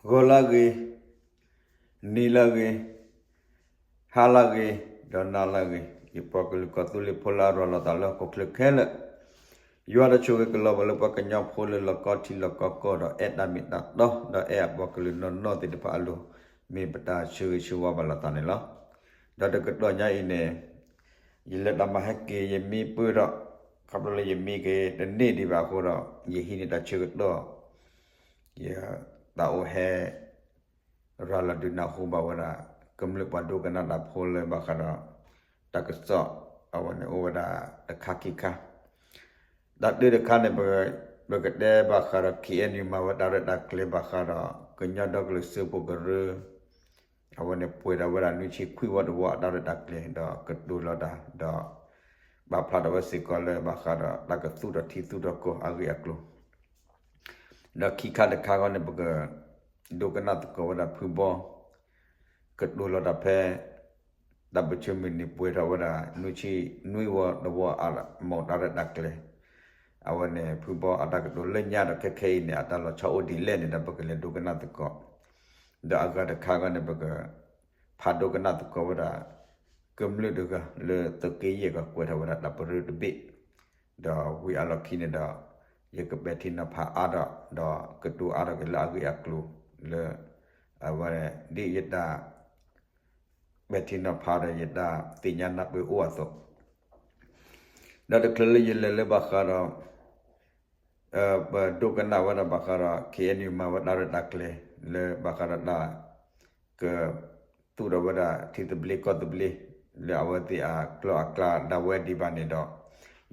ဂီၤလၢအဂ့ၤ, နံၤလၢအဂ့ၤ, ဟါလၢအဂ့ၤ, ဒီးနၤလၢအဂ့ၤ, ယပှၤကလုာ်ကီၢ်သူလ့ၤဖိလၢအရၤလီၤသးလၢဟီၣ်ခိၣ်ချၢခဲလၢာ်, ယွၤတၢ်ဆိၣ်ဂ့ၤကလီၤဘၣ်လၢပှၤကညီဖိလၢလီၢ်ကီထံလီၢ်ကီကီၢ်ဒီး အဲၣ်တၢ်မ့ၢ်တၢ်တီ ဒီးအဲၣ်အပှၤကလုာ်နီၢ်နီၢ်သ့ၣ်တဖၣ်အလိၤ, မ့ၢ်ပတၢ်ဆၢဂ့ၤဆၢဝါဘၣ်လိာ်သးန့ၣ်လီၤ. ဒီးတကတီၢ်ညါအံၤန့ၣ် ယလဲၤတၢ်မၤဟဲက့ၤ ယမံပၢၢ်ဒီး ခီဖျိလၢယမံက့ၤတန့ၢ်ဒံးဘၣ်အဃိဒီး ယဟံးန့ၢ်တၢ်ဆၢကတီၢ် ယသးအိၣ်ဟဲ ရၤလီၤဒုးနၢ်ဟူဘၣ်ဝဲဒၣ် ကမျၢၢ်ပှၤဒိကနၣ်တၢ်ဖိလၢဘၣ်ဃးဒီး တၢ်ကစီၣ် အဝဲန့ၣ်အိၣ်ဝဲဒၣ်တခါခံခါ, တၢ်တၢတခါန့ၣ် ပကတဲဘၣ်ဃးဒီး ခ့ၣ်အဲၣ်ယူၣ် မၤဝဲတၢ်ရဲၣ်တၢ်ကျဲၤဘၣ်ဃးဒီး ကညီဒီကလုာ်စၢဖှိၣ်ကရၢ အဝဲန့ၣ်ပှဲၤဒီးဝဲဒၣ်နွံဆံခွံဝီတဝီအတၢ်ရဲၣ်တၢ်ကျဲၤ ဒီးကတိၤလီၤတၢ် ဒီးပာ်ဖျါထီၣ်ဝဲစ့ၢ်ကီးလၢဘၣ်ဃးဒီးတၢ်ကသူၣ်ထီၣ်ထံသူၣ်ထီၣ်ကီၢ်အဂ့ၢ်အကျိၤ ဒီးခံခါတခါဃီန့ၣ် ပကဒိကနၣ်သကိးဝဲဒၣ်ဖုဘီ ကတိၤလီၤတၢ်ဖဲ တၢ်ပၢၢ်ဆၢမုၢ်နံၤပှဲၤထီၣ်ဝဲဒၣ် နွံဆံနွံဝီတဝီအမၤတၢ်ရဲၣ်တၢ်ကျဲၤ အဝဲန့ၣ် ဖုဘီအတၢ်ကတိၤလၢညါဒီးခဲခဲအံၤန့ၣ် အတၢ်လီၤဆီအိၣ်ဒ်လဲၣ်န့ၣ်ဒီး ပကလဲၤဒိကနၣ်သကိး ဒီးအဂၤတခါဃီန့ၣ် ပကဖးဒိကနၣ်သကိးဝဲဒၣ် ကမျၢၢ်တဂၤလၢသုးက့ယဲၢ်ကီၢ်ကွဲးထီၣ်ဝဲဒၣ်တၢ်ပရၢတဘ့ၣ် ဒီးဝံၤအလီၢ်ခံန့ၣ်ဒီး ယကပဲာ်ထံနီၤဖးအါထီၣ် ဒီးကတိၤအါထီၣ်က့ၤလၢအဂ့ၢ်အကျိၤလၢ အဝဲဒ်ယတၢ်ပဲာ်ထံနီၤဖးဒီးယတၢ်သ့ၣ်ညါနၢ်ပၢၢ်အိၣ်အသိး ဒီးတချုးလၢယလဲၤလၢဘၣ်ဃးဒီး ပဒိကနၣ်ဝဲဒၣ်ဘၣ်ဃးဒီး ခ့ၣ်အဲၣ်ယူၣ် မၤဝဲတၢ်ရဲၣ်တၢ်ကျဲၤ လၢဘၣ်ဃးဒီးတၢ်ကသူၣ်ထီၣ်ဝဲဒၣ်ထံသဘျ့ကီၢ်သဘျ့ လၢအဝဲသ့ၣ်အကျိၤအကျဲဒၣ်ဝဲဒံးဘၣ်န့ၣ်ဒီး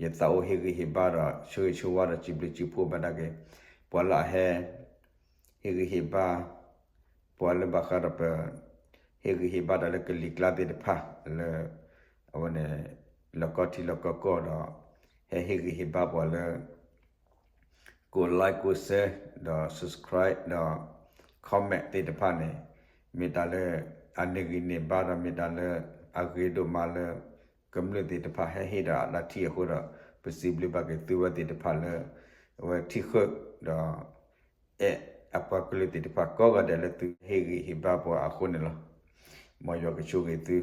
ယသးအိၣ်ဟ့ၣ်ဂံၢ်ဟ့ၣ်ဘါဒီးဆၢဂ့ၤဆၢဝါဒီးစံးဘျုးစံးဖှိၣ်ဘၣ်ဒၣ်က့ၤ ပှၤလၢအဟဲ ဟ့ၣ်ဂံၢ်ဟ့ၣ်ဘါ ပှၤလၢဘၣ်ဃးဒီးပ ဟ့ၣ်ဂံၢ်ဟ့ၣ်ဘါတၢ်လၢကလံၤကျါသ့ၣ်တဖၣ်လၢ အဝဲန့ၣ် လီၢ်ကီထံလီၢ်ကီကီၢ်ဒီး ဟဲဟ့ၣ်ဂံၢ်ဟ့ၣ်ဘါပှၤလၢ ကိး like ကိး share ဒီး subscribe ဒီး comment သ့ၣ်တဖၣ်န့ၣ် မ့ၢ်တၢ်လၢအန့ၢ်ဂံၢ်န့ၢ်ဘါဒီး မ့ၢ်တၢ်လၢအဂ့ၤဒိၣ်မးလၢ ကမျၢၢ်သ့ၣ်တဖၣ်ဟဲဟ့ၣ်ဒီးအတၢ်ထံၣ်အဃိဒီး ပစံးဘျုးဘၣ်က့ၤသုဝဲသ့ၣ်တဖၣ်လၢ အဝဲထံၣ်ဃုာ်ဒီး အဲၣ်အပှၤကလုာ်သ့ၣ်တဖၣ်ကိးဂၤဒဲးလၢသုဟ့ၣ်ဂံၢ်ဟ့ၣ်ဘါပှၤအဃိန့ၣ်လီၤ. မ်ယွၤကဆိၣ်ဂ့ၤသု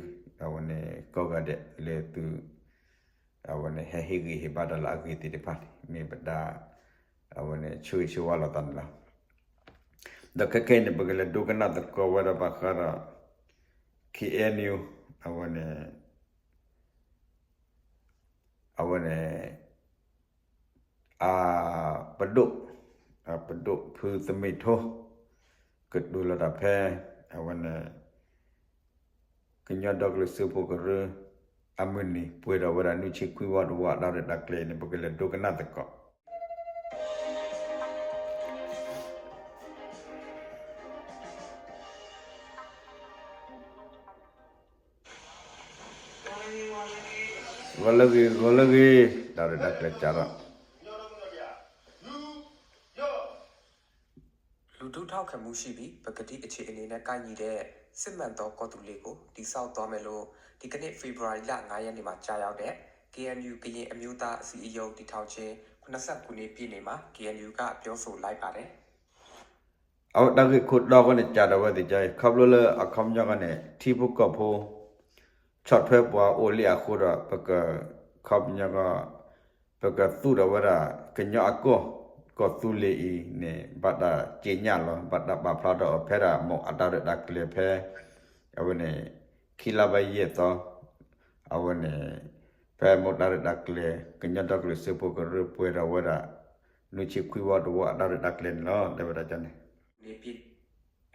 အဝဲန့ၣ်ကိးဂၤဒဲးလၢသု အဝဲန့ၣ်ဟဲဟ့ၣ်ဂံၢ်ဟ့ၣ်ဘါတၢ်လၢအဂ့ၤသ့ၣ်တဖၣ်န့ၣ် မ့ၢ်ပတၢ် အဝဲန့ၣ်ဆိၣ်ဂ့ၤဆိၣ်ဝါလိာ်သးန့ၣ်လီၤ. ဒီးခဲခဲအံၤန့ၣ် ပကလဲၤဒိကနၣ်သကိးဝဲဒၣ်ဘၣ်ဃးဒီး ခ့ၣ်အဲၣ်ယူၣ် အဝဲန့ၣ် အဝဲန့ၣ် အပဒိၣ် အပဒိၣ်ဖုသမ့ၢ်ထိ ကတိၤလီၤတၢ်ဖဲ အဝဲန့ၣ် ကညီဒီကလုာ်စၢဖှိၣ်ကရၢ အမုၢ်နံၤပှဲၤထီၣ်ဝဲဒၣ်နွံဆံခွံဝီတဝီအတၢ်ရဲၣ်တၢ်ကျဲၤန့ၣ် ပကလဲၤဒိကနၣ်သကိး ဂီၤလၢအဂ့ၤ ဂီၤလၢအဂ့ၤ တၢ်ရဲၣ်တၢ်ကျဲၤစးထီၣ် လူထုထောက်ခံမှုရှိပြီး ပကတိအခက်အခဲမရှိဘူး။ စစ်မှန်သောကီၢ်သူလ့ၤကို တည်ဆောက်သွားမယ်လို့ ဒီကနေ့ ဖေဖော်ဝါရီလ ငါးရက်နေ့မှာ ကျရောက်တဲ့ KNU ကရင်အမျိုးသားအစည်းအရုံး တည်ထောင်ခြင်း ခုနစ်ဆယ့်ကိုးနှစ်ပြည့်နေ့မှာ KNU က ပြောဆိုလိုက်ပါတယ်. အဝဲတၢ်ဂ့ၢ်ခိၣ်တီဃီန့ၣ် ကးဒီးဝဲသ့ၣ်ကါအံၤ ခီဖျိလၢအခီပညီဃီန့ၣ် ထံဖိကီၢ်ဖိ ဆီၣ်ထွဲပှၤအိၣ်လံအဃိဒီး ပက ခီပညီဃီ ပကသူၣ်ထီၣ်ဝဲဒၣ် ကညီအကီၢ် ကီၢ်သူလ့ၤအံၤန့ၣ် ဘၣ်တၢ်က့ညၣ်လီၤ ဘၣ်တၢ်ပာ်ဖျါထီၣ်အီၤဖဲဒၣ် မ်အတၢ်ရဲၣ်တၢ်ကျဲၤဖဲ အဝဲန့ၣ် ခံလါဘၣ်ယဲၢ်သီ အဝဲန့ၣ် ဖဲမ်တၢ်ရဲၣ်တၢ်ကျဲၤ ကညီဒီကလုာ်စၢဖှိၣ်ကရၢပှဲၤထီၣ်ဝဲဒၣ် နွံဆံခွံဝီတဝီအတၢ်ရဲၣ်တၢ်ကျဲၤန့ၣ်လီၤ တဲဝဲဒၣ်န့ၣ် နေ့ပြည့်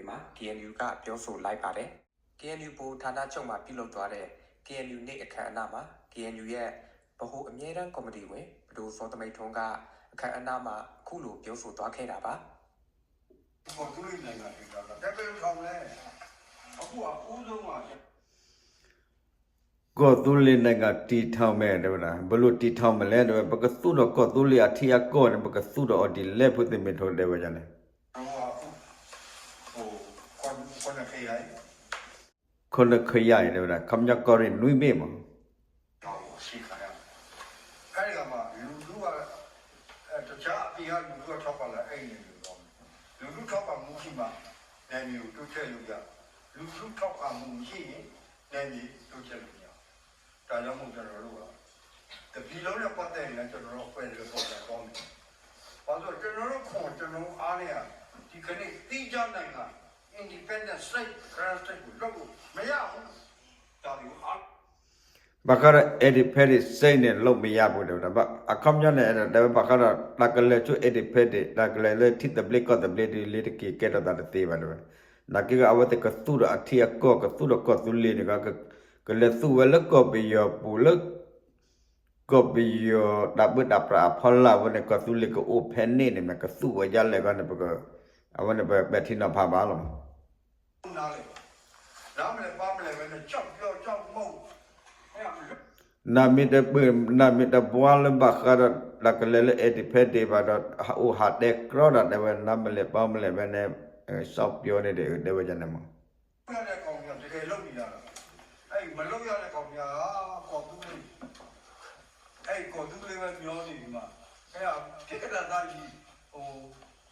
မှာ KNU က ပြောဆိုလိုက်ပါတယ်. KNU ဗဟိုဌာနချုပ်မှာ ပြုလုပ်သွားတဲ့ KNU နေ့အခမ်းအနားမှာ KNU ရဲ့ ဗဟိုအမြဲတမ်းကော်မတီဝင် ပဒိုစောသမိထွန်းက အခမ်းအနားမှာ အခုလို ပြောဆိုသွားခဲ့တာပါ. ကော်သူလ့ၤ နိုင်ငံ တည်ထောင်တာ ဘယ်လိုထောင်လဲ အခု အခုဆုံးမှာ ကီၢ်သူလ့ၤ နိုင်ငံ တည်ထောင်မယ် တဲဝဲဒၣ် ဘယ်လို တည်ထောင်မလဲ တဲဝဲ ပကသူၣ်ထီၣ်ကီၢ်သူလ့ၤအထံအကီၢ်န့ၣ် ပကသူၣ်ထီၣ်အီၤဒ်လဲၣ် ဖုသမ့ၢ်ထိ တဲဝဲဒၣ်န့ၣ် ခုနစ်ခရိုင် တဲဝဲဒၣ် ခီပညီကီၢ်ရ့ၣ်နွံဘ့ၣ်မး အဲ့ဒီမှာ လူထုက တခြားအပြင်ကလူထုက ထောက်ပံ့လာ အဲ့ဒီနေလို့တော့ လူထုထောက်ပံ့မှုရှိမှ နယ်မြေကို တိုးချဲ့လို့ရတယ်။ လူထုထောက်ခံမှုမရှိရင် နယ်မြေတိုးချဲ့လို့မရဘူး။ ဒါကြောင့်မို့ ကျွန်တော်တို့က တပြည်လုံးနဲ့ပတ်သက်ရင်လည်း ကျွန်တော်တို့အဖွဲ့တွေ ပေါ်ပြသွားမယ်။ ဘာလို့လဲဆိုတော့ ကျွန်တော်တို့ခွန် ကျွန်တော်တို့အားနဲ့က ဒီကနေ့သီးခြားနိုင်ငံ independent state, federal state ကိုလုပ်လို့မရဘူး။ ဒါတွေကိုအား ဘၣ်ဃးဒီး independent state န့ၣ် လုပ်မရဘူး တဲဝဲဒၣ်. အခီပညီန့ၣ် တဲဝဲဘၣ်ဃးဒီး တၢ်ကလဲၤဆူ independent တၢ်ကလဲၤလၢထံသဘျ့ကီၢ်သဘျ့ဒ် လ့ၤတက့ၤကဲထီၣ်သးတသ့ဘၣ် တဲဝဲ. နာ်က့ဂ့ၤ အဝဲသ့ၣ်ကသူၣ်ဒီးအထံအကီၢ် ကသူၣ်ဒီးကီၢ်သူလ့ၤန့ၣ် ကလဲၤသူၣ်ဝဲလၢကီၢ်ပယီၤပူၤလၢ ကီၢ်ပယီၤတၢ်ဘၣ်တၢ်ပြးအဖီလာ် အဝဲန့ၣ် ကီၢ်သူလ့ၤကအိၣ်ဖဲန့ၣ်န့ၣ် မ့ၢ်ကသူၣ်ဝဲဒ်လဲၣ်ဂီၢ်န့ၣ် အဝဲန့ၣ် ပပဲာ်ထံနီၤဖးဘၣ်လီၤ. နားလည်, နားမလည်ပါမလည်ပဲနဲ့ ကြောက်ပြောကြောက်မုန်း, အဲ့ဒါမလွတ် နမ့ၢ်တပၢၢ် နမ့ၢ်တဘှါလၢဘၣ်ဃးဒီး တၢ်ကလဲၤလၢ independent ဘၣ်ဒီး ဟးအိၣ်ဟးတဲကြီဒီး တဲဝဲ နမ့ၢ်လဲၤပီမ့ၢ်လဲၤဝဲန့ၣ် စီပျီန့ၣ်ဒီး တဲဝဲဒ်န့ၣ်မး. လုပ်ရတဲ့ကောင်တွေက တကယ်လုပ်နေတာလား။ အဲ့ဒီမလုပ်ရတဲ့ကောင်တွေက ကော်သူလေး အဲ့ဒီကော်သူလေးပဲမျောနေပြီမှာ အဲ့ဒါဖြစ်ကြတာသားကြီး ဟို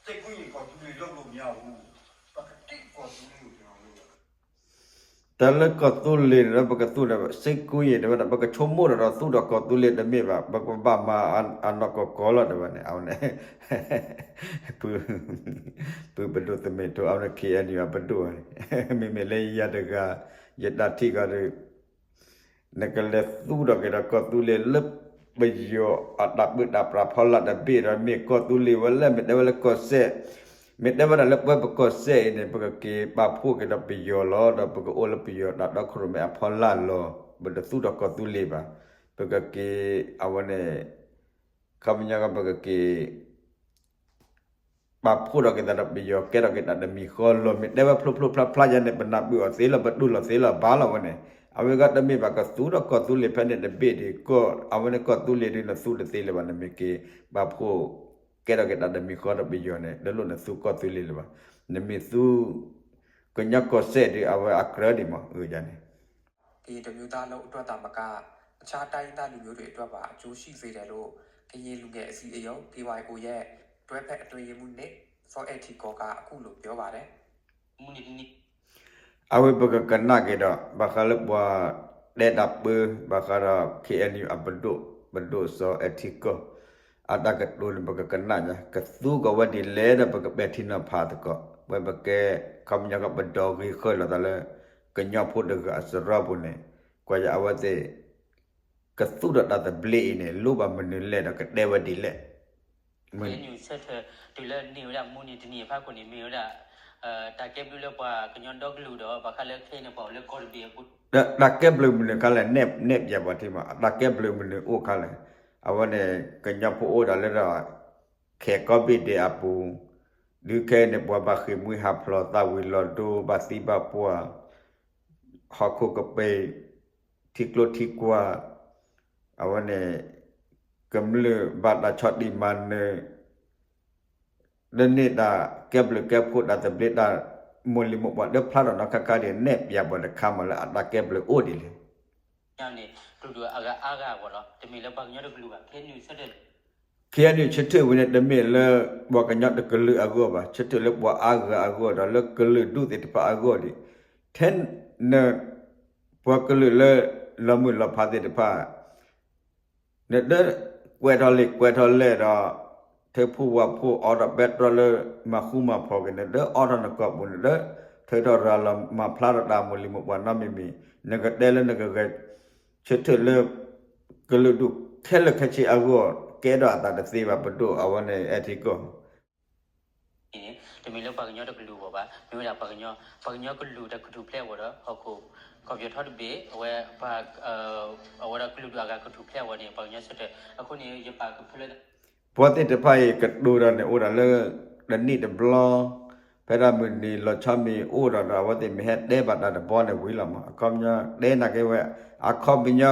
စိတ်ကူးရင်ကော်သူလေးလုပ်လို့မရဘူး။ ပကတိတ်ကော်သူလေးကိုကျွန်တော်လုပ်ရ တၢ်လၢကီၢ်သူလ့ၤန့ၣ်ဒီး ပကသူၣ်ဒီး စိတ်ကူးရင် တဲဝဲဒၣ် ပကဆိကမိၣ်ဒီး သူၣ်ဒီးကီၢ်သူလ့ၤတမ့ၢ်ဘၣ် ပကဘၣ်မၤအနီၢ်ကီၢ်ကီၢ်လီၤ တဲဝဲန့ၣ် အဝဲန့ၣ် ပုၢ်ပဒိၣ်သမဲထူ အဝဲန့ၣ် KNU အပဒိၣ်န့ၣ် မ့မ့ၢ်လၢယၤတဂၤ ယတၢ်ထံၣ်ဃီဒီး နကလဲၤသူၣ်ထီၣ်က့ၤဒီးကီၢ်သူလ့ၤလၢ ပယီၤအတၢ်ဘၣ်တၢ်ပြးဖီလာ်တဘ့ၣ်ဒီး မ့ၢ်ကီၢ်သူလ့ၤဝဲလဲၣ် မ့ၢ်တဲဝဲလၢကီၢ်စဲၣ်, မ့ၢ်တဲဝဲဒၣ်လၢပဝဲပကီၢ်စဲၣ်အံၤန့ၣ် ပကက့ၤပာ်ဖှိၣ်က့ၤဒီးပယီၤလီၤ ဒီးပကအိၣ်လၢပယီၤတၢ်တီခိၣ်ရိၣ်မဲအဖီလာ်လီၤ. ပတသူၣ်ထီၣ်ကီၢ်သူလ့ၤဘၣ်. ပကက့ၤ အဝဲန့ၣ် ခီပညီကီး ပကက့ၤ ပာ်ဖှိၣ်ထီၣ်က့ၤသးဒီးပယီၤ ကဲထီၣ်က့ၤတၢ်တမံၤဃီလီၤ. မ့ၢ်တဲဝဲဖျိဖျိဖျါဖျါယါန့ၣ် ပနၢ်ပၢၢ်အီၤသ့လီၤ ပတူၢ်လိာ်သ့လီၤ ဘၣ်လီၤဝဲန့ၣ်. အဝဲဂၤတမ့ၢ်ဘၣ်ကသူၣ်ထီၣ်ကီၢ်သူလ့ၤဖဲန့ၣ်တဘ့ၣ်ဒံးကီၢ် အဝဲန့ၣ်ကီၢ်သူလ့ၤဒံး နသူၣ်တသ့လၢၤဘၣ် နမ့ၢ်က့ၤပာ်ဖှိၣ် ကဲထီၣ်က့ၤတၢ်တမံၤဃီဒီးပယီၤန့ၣ် တလိၣ်နသူၣ်ကီၢ်သူလ့ၤလၢၤဘၣ်. နမ့ၢ်သူၣ် ကညီကီၢ်စဲၣ်ဒံး အဝဲအကြၢးဒံးမး အၢယါန့ၣ် ကရင်တမျိုးသားလုံးအတွက်သာမက အခြားတိုင်းရင်းသားလူမျိုးတွေအတွက်ပါ အကျိုးရှိစေတယ်လို့ ကရင်လူငယ်အစည်းအရုံး ကရင်အိုရဲ့ တွဲဖက်အတွင်းရေးမှူး နှစ် စောအဲထီးကီက အခုလိုပြောပါတယ်။ အဝဲပကကနၣ်က့ၤဒီး ဘၣ်ဃးလၢပှၤတဲတၢ်ပၢ ဘၣ်ဃးဒီး KNU အပဒိၣ် ပဒိၣ်စီၤအဲထီးကီ အတၢ်ကတိၤန့ၣ် ပကကနၣ်ညါ ကသူကီၢ်ဝဲဒ်လဲၣ်ဒီး ပကပဲာ်ထံနီၤဖးသကိး ပဝဲပကဲ ခီပညီကီး ပဒီဂ့ၤဃၢလီၤသးလၢ ကညီဖိတဂၤအစရီပူၤန့ၣ် ကွၢ်ယအဝဲသ့ၣ် ကသူၣ်ဒီးတၢ်သဘျ့အံၤန့ၣ် လိၣ်ဘၣ်မနုၤလဲၣ်ဒီး ကတဲဝဲဒ်လဲၣ်. မ့ၢ် KNU ဆၢထၢၣ်တုၤလၢန့ၢ်ဝဲဒၣ်မုၢ်နံၤတနံၤအဖၣ်ခိၣ်န့ၣ် မ့ၢ်ဝဲဒၣ် တၢ်ကဲဘျုးလၢပှၤကညီဒီကလုာ်ဒီး ဘၣ်ဃးလၢခဲအံၤန့ၣ် ပှၤအိၣ်လၢကီၢ်တဘ့ၣ်အပူၤ တၢ်ကဲဘျုးမနုၤခါလဲၣ် နဲၣ်ပျးပှၤထံမး တၢ်ကဲဘျုးမနုၤအိၣ်ခါလဲၣ်. အဝဲန့ၣ် ကညီဖိအိၣ်ဒၣ်လၢဒီး ခဲကိးဘ့ၣ်ဒဲးအပူၤ ဒုးခဲအံၤန့ၣ် ပှၤဘၣ်ဃ့ၢ်မှံဟးဖျိး သၣ်ဝံၤလီၤဒိ ဘၣ်သံဘၣ်ပှၢ် ဟီၣ်ခိၣ်ကပ့ၤ ထံကျိထံကွၢ် အဝဲန့ၣ် ကမျၢၢ်ဘၣ်တၢ်ဆီၣ်တံၢ်မၤနၢၤ လၢန့ၣ်တၢ်ကဲဘျုးကဲဖှိၣ် တၢ်သဘျ့တၢ်မိၢ်လံၤမိၢ်ပှၢ် လၢဖျါထီၣ်နီၢ်ခါခါဒ်န့ၣ် နဲၣ်ပျးပှၤတခါမးလၢအတၢ်ကဲဘျုးအိၣ်ဒ်လဲၣ်. န့ၣ် ကလုာ်ဒူၣ်အဂၤအါဂၤအဂီၢ်လီၤ. တမ့ၢ်လၢပှၤကညီတကလုာ်ဘၣ်. KNU ဆၢထၢၣ် KNU ဆၢထၢၣ်ဝဲန့ၣ် တမ့ၢ်လၢပှၤကညီတကလုာ်အဂီၢ်ဘၣ်. ဆၢထၢၣ်လၢပှၤအါဂၤအဂီၢ်ဒီး လၢကလုာ်ဒူၣ်သ့ၣ်တဖၣ်အဂီၢ်ဒံး ထဲန ပှၤကလုာ်လၢ လီၤမုၢ်လီၤဖးသ့ၣ်တဖၣ် နတကွဲးထီၣ်လံာ်ကွဲးထီၣ်လဲၢ်ဒီး ထၢဖှိၣ်ဝၣ်ဖှိၣ်အီထီၣ်ပဲတြီလၢ မၤဃူမၤဖိးက့ၤ နတအီထီၣ်နကိာ်ပူၤ နတထုးထီၣ်ရၤလီၤမၤဖျါထီၣ်တၢ်မိၢ်လံၤမိၢ်ပှၢ်နီတမံၤမံၤ နကတဲလၢနကဂဲၤဆၢထၢၣ်လၢ ကလုာ်ဒူၣ်ခဲလၢာ်ခဲဆ့အဂီၢ် ကဲထီၣ်အသးတသ့ဘၣ် ပဒိၣ်အဝဲန့ၣ် အဲထံကီၢ် န့ၣ် တမ့ၢ်လၢပှၤကညီတကလုာ်အဂီၢ်ဘၣ်. မ့ၢ်ဝဲဒၣ်ပှၤကညီ ပှၤကညီကလုာ်တၢ်ကထူၣ်ဖျဲးအဂီၢ်ဒီး ဟီၣ်ခိၣ်ကီၢ်ပယီၤထီတဘ့ၣ် အဝဲ အဝဲဒၣ်ကလုာ်ဒူၣ်အဂၤကထူၣ်ဖျဲးအဂီၢ်န့ၣ် ပှၤကညီဆၢထၢၣ် အဃိန့ၣ် ယပာ်ကဖၢလၢ ပှၤသ့ၣ်တဖၣ်အံၤကတိၤဒီးန့ၣ် အိၣ်ဒၣ်လၢ တနံၣ်တဘျီ ဖဲဒၣ်မုၢ်နံၤလီၤဆီမံၤအိၣ်ဒီး ဒီးအဝဲသ့ၣ်မ့ၢ်ဟဲတဲဘၣ်တၢ်တဘျီန့ၣ်ဝံၤလီၤမး အခီပညီ တဲနာ်က့ဝဲ အခီပညီ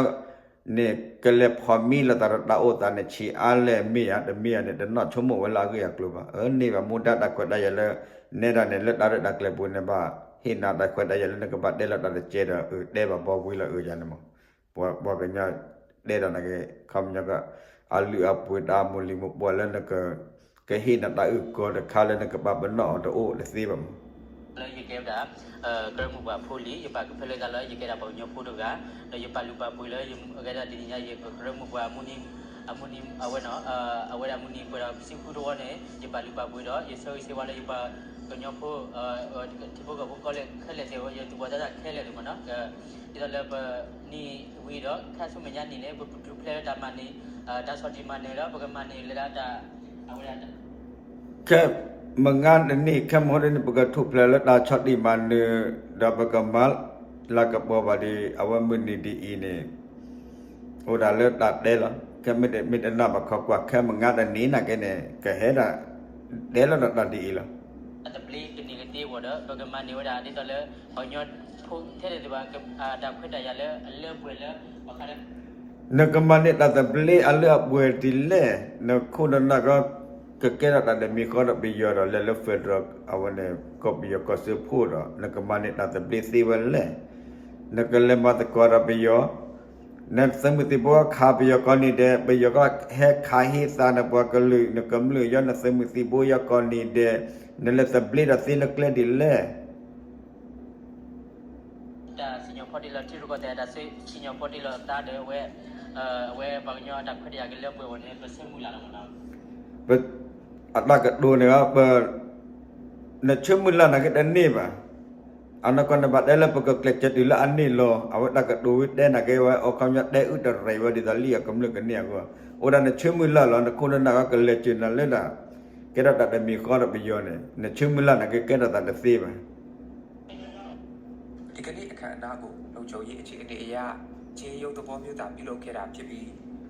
န့ၣ် ကလဲၤဖီၣ်မံလိာ်သးဒီးတၢ်အိၣ်သးန့ၣ် ဆံးအါလဲၣ်မ့ၢ်ဧါ တမ့ၢ်ဧါန့ၣ် တနီၣ်ဆိကမိၣ်ဝဲလၢအဂ့ၢ်အကျိၤဘၣ်. အၢ န့ၢ်ဘၣ်မူဒါတၢ်ခွဲးတၢ်ယာ်လၢ နဲဒၣ်န့ၣ် လၢတၢ်ရဲၣ်တၢ်ကျဲၤပူၤန့ၣ်ဘၣ် ဟ့ၣ်နၤတၢ်ခွဲးတၢ်ယာ်လၢနကဘၣ်တဲလီၤတၢ်တကဲဒီး အၢ တဲဘၣ်ဘီဝံၤလီၤ အၢ ယၤန့ၣ်မး ပှၤကညီတဲဒီးနာ်က့ ခီပညီက အလုၢ်အပှ့ၤတၢ်မိၢ်လံၤမိၢ်ပှၢ်လၢနက ကဟ့ၣ်နၤတၢ်အုၣ်ကီၤတခါလၢနကဘၣ်ပနီၣ်အီၤတအိၣ်တသ့ဘၣ်မး. လၢယကဲဝဲဒၣ် ကရၢမိၢ်ပှၢ်ဖိလံၤ ယပာ်ကဖၢလၢသးလၢယကဲဒၣ်ပှၤကညီဖိတဂၤ, ဒီးယပာ်လုၢ်ပာ်ပှ့ၤလၢယကဲဒၣ်တနံၤညါ ယကရၢမိၢ်ပှၢ်အမုၢ်နံၤ အမုၢ်နံၤ အဝဲ အဝဲဒၣ်အမုၢ်နံၤပှဲၤဒီးဆံဃုသဝီန့ၣ် ယပာ်လုၢ်ပာ်ပှ့ၤဒီး ယဆၢဂ့ၤဆၢဝါလၢယပှၤကညီဖိ ထံဖိကီၢ်ဖိကီၢ်လဲၢ်ခဲလၢာ်သ့ၣ် ယသူၣ်ဘီၣ်သးစၢ်ခဲလၢာ်သ့ၣ်မ့ၢ်နီၤ, ဒ်သိးလၢပနံၣ်ဝံၤဒီး ခါဆူမဲာ်ညါနံၣ်န့ၣ် ပကထူၣ်ဖျဲးလၢတၢ်မၤန့ၣ် တၢ်ဆီၣ်တံၢ်မၤနၢၤဒီး ပကမၤန့ၢ်လၢတၢ် အဝဲဒၣ် ခဲမုၢ်နံၤ ခဲမုၢ်နံၤန့ၣ် ပကထူၣ်ဖျဲးလၢတၢ်ဆီၣ်တံၢ်မၤနၢၤ ဒီးပကမၤလၤကပီၤဘၣ်ဒီး အဝဲမုၢ်နံၤဒ်အံၤန့ၣ် အိၣ်ဒၣ်လၢတၢ်တဲလီၤ. ခဲမုၢ်နံၤမ့ၢ်တနၢ်ဘၣ်ခီကွၢ် ခဲမုၢ်နံၤနာ်က့န့ၣ် ကဟဲဒၣ် တဲလီၤဒီးတၢ်ဒ်အံၤလီၤ. တၢ်သဘျ့ကန့ၢ်ကသ့အဂီၢ်ဒီး ပကမၤန့ၢ်ဝဲဒၣ်ဒ်သိးလၢ ပှၤကညီဖိထဲလဲၣ်သ့ၣ်တဖၣ် တၢ်ခွဲးတၢ်ယာ်လၢအလၢပှဲၤလၢ နကမၤန့ၢ်တၢ်သဘျ့အလၢအပှဲၤဒ်လဲၣ်, နခိၣ်နနၢ်ကီ ကကဲထီၣ်တၢ်တမံၤဃီဒီးပယီၤဒီး လဲၤလၢ federal အဝဲန့ၣ် ကီၢ်ပယီၤကီၢ်စၢဖှိၣ်ဒီး နကမၤန့ၢ်တၢ်သဘျ့သ့ဝဲလဲၣ်. နကလဲၤမၤသကိးဒီးပယီၤ နသုးမုၢ်သံၣ်ဘိခးပယီၤကိးနံၤဒဲး ပယီၤကဟဲခးဟ့သးနပှၤကလုာ် နကမျၢၢ်ယီၤ နသုးမုၢ်သံၣ်ဘိယီၤကိးနံၤဒဲး နလဲၤသဘျ့ဒီးသ့လၢကျဲဒ်လဲၣ်. တၢ်စံၣ်ညီၣ်ဖီတ့ၢ်လီၤထံရူၢ်ကီၢ်သဲး တၢ်စံၣ်ညီၣ်ဖီတ့ၢ်လီၤသးဒီးဝဲ အဝဲပှၤကညီအတၢ်ခွဲးတၢ်ယာ်ကလၢပှဲၤအဂီၢ်န့ၣ် ပဆၢမုၢ်လၢ်လီၤမ့ၢ်နီၤ. အတၢ်ကတိၤန့ၣ် နဆၢမုၢ်လၢ်နာ်က့တန့ၢ်ဘၣ်. အနီၢ်ကီၢ်နဘၣ်တဲလၢပကကျဲးစၢးတုၤလၢအန့ၢ်လီၤ. အဝဲတၢ်ကတိၤဝံၤတဲနာ်က့ဝဲ အခီပညီတဲအုၣ်တရံးဝဲဒ်သိးလံာ်အကမျၢၢ်ကန့ၢ်အဂီၢ်, အိၣ်ဒၣ်နဆၢမုၢ်လၢ်လီၤ နခိၣ်နနၢ်ကီကလဲၤစၢၤနၤလၢဒၣ် ကဲထီၣ်တၢ်တမံၤဃီဒီးပယီၤန့ၣ် နဆၢမုၢ်လၢ်နာ်က့ကဲထီၣ်သးတသ့ဘၣ်. ဒီကနေ့အခမ်းအနားကို လုံခြုံရေးအခြေအနေအရ ကြေးရုပ်သဘောမျိုးသာ ပြုလုပ်ခဲ့တာဖြစ်ပြီး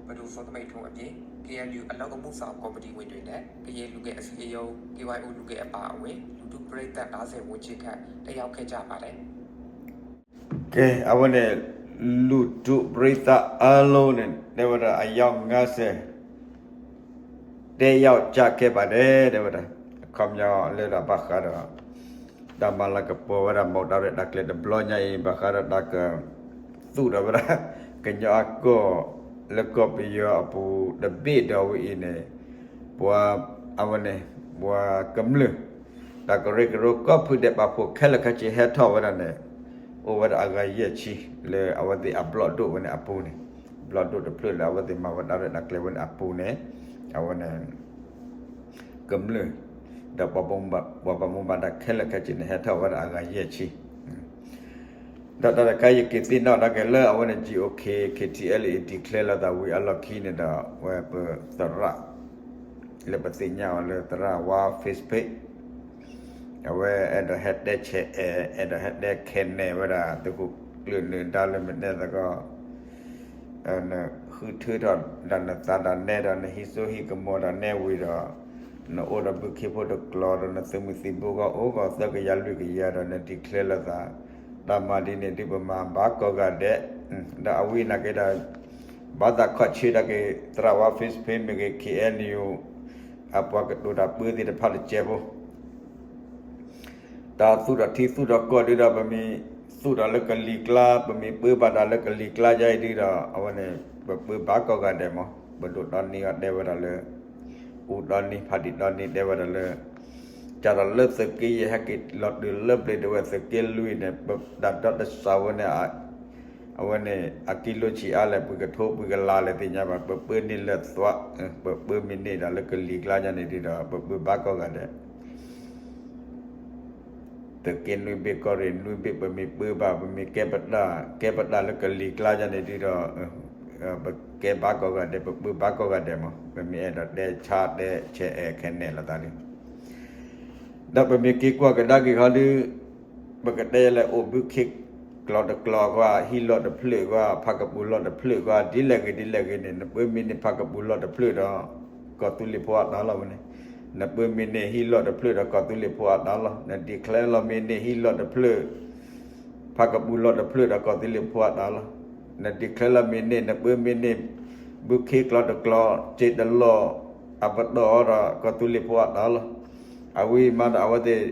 ပဒိုစောသမိန်ထွန်းအပြင် KNU အလုပ်အမှုဆောင်ကော်မတီဝင်တွေနဲ့ ကရင်လူငယ်အစည်းအရုံး KYO လူငယ်အပါအဝင် လူထုပရိသတ် ငါးဆယ် ဝန်းကျင်ခန့် တက်ရောက်ခဲ့ကြပါတယ်. ကဲ အဝဲန့ၣ် လူထုပရိသတ်အားလုံးန့ၣ် တဲဝဲဒၣ် အယောက်ငါးဆယ် တဲရောက်ကြခဲ့ပါတယ် တဲဝဲဒၣ် အခီပညီလၢဒၣ်ဘၣ်ဃးဒီး တၢ်မၤလၤကပီၤဝဲဒၣ် မီၣ်တၢ်ရဲၣ်တၢ်ကျဲၤတဘျီညါအံၤ ဘၣ်ဃးဒီးတၢ်ကသူၣ်ထီၣ်ဝဲဒၣ် ကညီအကီၢ် လၢကီၢ်ပယီၤအပူၤတဘ့ၣ်ဒီးဝဲအံၤန့ၣ် ပှၤ အဝဲန့ၣ် ပှၤကမျၢၢ် တၢ်ကရၢကရိကီၢ်ဖုဒဲးပာ်ဖှိၣ်ခဲလၢာ်ခဲဆ့ဟဲထီၣ်ဝဲဒၣ်န့ၣ် အိၣ်ဝဲဒၣ်အဂၤယဲၢ်ဆံ လၢအဝဲသ့ၣ်အဘျီၣ်ဒိၣ်ဝဲန့ၣ်အပူၤန့ၣ် ဘျီၣ်ဒိၣ်တဖျၢၣ်လၢအဝဲသ့ၣ်မၤဝဲတၢ်ရဲၣ်တၢ်ကျဲၤဝဲန့ၣ်အပူၤန့ၣ် အဝဲန့ၣ် ကမျၢၢ် ဒီးပှၤဘၣ်မူဘၣ်ဒါခဲလၢာ်ခဲဆ့န့ၣ် ဟဲထီၣ်ဝဲဒၣ်အဂၤယဲၢ်ဆံ ဒီးတၢ်တခါယက့ၤသ့ၣ်နီၣ်ဒၣ်က့ၤလၢအဝဲန့ၣ် GOK KTLA declare လီၤသးဝံၤအလီၢ်ခံန့ၣ်ဒီး ဝဲပသရၣ် လၢပသ့ၣ်ညါအီၤလၢသရၣ်ဝါ Facebook အဝဲအဲၣ်ဒိးဟဲတဲဆဲးအဲၣ် အဲၣ်ဒိးဟဲတဲခဲနဲၣ်ဝဲဒၣ် သုးခိၣ်ကျၢၢ်နၢၤဒါလၢမ့ၢ်နဲသကိး နဃုထၢထီၣ်ဒၣ်နသးဒၣ်နဲဒီးနဟံးစိဟံးကမီၤဒၣ်နဲဝံၤဒီး နအိၣ်ဒီးဘုခ့ဖိတကျိၤဒီး နသုးမုၢ်သံၣ်ဘိဂီၢ်အိၣ်ဂီၢ်သၢကယၤလွံၢ်ကယၤဒီး န declare လီၤသး တၢ်မၤဒ်န့ၣ်ဒုးပမၤဘၣ်ကိးဂၤဒဲး ဒီးအဝဲနာ်က့ဒီး ဘၣ်သးခီၣ်ဆၢဒၣ်က့ၤ သရၣ်ဝါ Facebook မ့ၢ်ဂ့ၤ KNU အပှၤကတိၤတၢ်ပၢသ့ၣ်တဖၣ်တကဲးဖိ တၢ်သူၣ်ထီၣ်ထံသူၣ်ထီၣ်ကီၢ်ဒုဒီး ပမ့ၢ်သူၣ်ထီၣ်လၢကလံၤကျါ ပမ့ၢ်ပၢဘၣ်တၢ်လၢကလံၤကျါယါအံၤဒုဒီး အဝဲန့ၣ် ပပၢဘၣ်ကိးဂၤဒဲးမး ပဒိၣ်တီနံဂီၢ်တဲဝဲဒၣ်လၢ အူတီနံ ဖးတံၢ်တီနံတဲဝဲဒၣ်လၢ ကၢ်ထီၣ်လၢသုးက့ယဲၢ် ဟဲက့ၤလီၤတုၤလၢဘျ့ဒဝဲၢ်သုးက့လွံၢ်န့ၣ် ပတၢ်ဒီတစၢဝဲန့ၣ် အဝဲန့ၣ် အကံလိဆံးအါလဲၣ် ပှၤကထိပှၤကလါလဲၣ်သ့ၣ်ညါဘၣ် ပပၢန့ၢ်လၢသွး ပပၢမ့ၢ်န့ၢ်ဒၣ်လၢကလံၤကျါညါန့ၣ်ဒုဒီး ပပၢဘၣ်ကိးဂၤဒဲး သုးက့နွံဘ့ၣ် ကီၢ်ရ့ၣ်နွံဘ့ၣ် ပမ့ၢ်ပၢဘၣ် ပမ့ၢ်ကဲပတၢ် ကဲပတၢ်လၢကလံၤကျါယါန့ၣ်ဒုဒီး ပကဲဘၣ်ကိးဂၤဒဲး ပပၢဘၣ်ကိးဂၤဒဲးမး ပမ့ၢ်အဲၣ်ဒိးတဲဆါတဲဆဲးအဲၣ်ခဲနဲၣ်လီၤသးဒု ဒီးပမ့ၢ်က့ၤကွၢ်ကဒါက့ၤခီဒု ပကတဲလၢအိၣ်ဘုခ့ကျိာ်တကျိာ်ကွၢ် ဟံးလီၢ်တဖျၢၣ်ကွၢ် ဖးကပူၤလီၢ်တဖျၢၣ်ကွၢ် ဒ်လဲၣ်ဂ့ၤဒ်လဲၣ်ဂ့ၤန့ၣ် နပၢမ့ၢ်န့ၢ်ဖးကပူၤလီၢ်တဖျၢၣ်ဒီး ကီၢ်သူလ့ၤဖိအတၢ်လီၢ်ဝဲန့ၣ် နပၢမ့ၢ်န့ၢ်ဟံးလီၢ်တဖျၢၣ်ဒီးကီၢ်သူလ့ၤဖိအတၢ်လီၢ် န declare လီၤမ့ၢ်န့ၢ်ဟံးလီၢ်တဖျၢၣ် ဖးကပူၤလီၢ်တဖျၢၣ်ဒီးကီၢ်သူလ့ၤဖိအတၢ်လီၢ် န declare လီၤမ့ၢ်န့ၢ် နပၢမ့ၢ်န့ၢ် ဘုခ့ကျိာ်တကျိာ် စ့တလီၢ် အပတီၢ်ဒီးကီၢ်သူလ့ၤဖိအတၢ်လီၢ် အဝဲမးဒီးအဝဲသ့ၣ်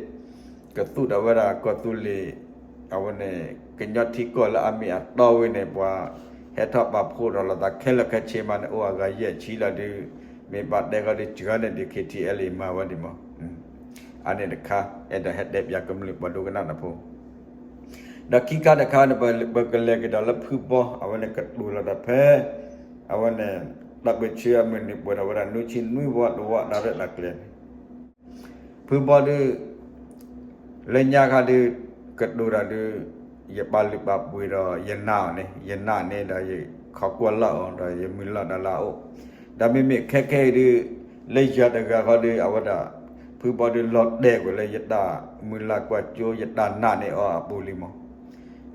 ကသူၣ်ထီၣ်ဝဲဒၣ်ကီၢ်သူလ့ၤ အဝဲန့ၣ် ကညီထံကီၢ်လၢအမ့ၢ်အတီဝဲန့ၣ် ပှၤဟဲထီၣ်ပာ်ဖှိၣ်ထီၣ်လိာ်သးခဲလၢာ်ခဲဆ့မးန့ၣ် အိၣ်အဂၤယဲၢ်ဆံလီၤဒုး မ့ၢ်ဘၣ်တဲဃီဒုး စှၤန့ၣ်ဒုး KTLA မၤဝဲဒံးမး အန့ၣ်တခါ အဲၣ်ဒိးဟဲတဲပၠးကမျၢၢ်ပှၤဒိကနၣ်တၢ်ဖိ, ဒီးခံခါတခါန့ၣ် ပကလဲၤကဒီးလၢဖုဘီ အဝဲန့ၣ်ကတိၤလီၤတၢ်ဖဲ အဝဲန့ၣ် တၢ်ပၢၢ်ဆၢအမုၢ်နံၤပှဲၤထီၣ်ဝဲဒၣ်နွံဆံနွံဝီတဝီ တၢ်ရဲၣ်တၢ်ကျဲၤန့ၣ် ဖုဘီဒုး လၢညါခါဒုး ကတိၤတၢ်ဒုး ယပာ်လုၢ်ပာ်ပှ့ၤဒီးယနာ်အီၤန့ၣ် ယနာ်န့ၣ်ဒီးယခီကွၢ်လၢ်အီၤ ဒီးယမုၢ်လၢ်တၢ်လၢအအိၣ်, ဒီးမ့မ့ၢ်ခဲခဲအံၤဒုး လၢယၤတဂၤဃီဒုး အဝဲဒၣ် ဖုဘီဒုးလီၤတဲာ်ကွံာ်လၢယတၢ်မုၢ်လၢ်ကွၢ်စိ ယတၢ်နာ်န့ၢ်အီၤအပူၤလံမး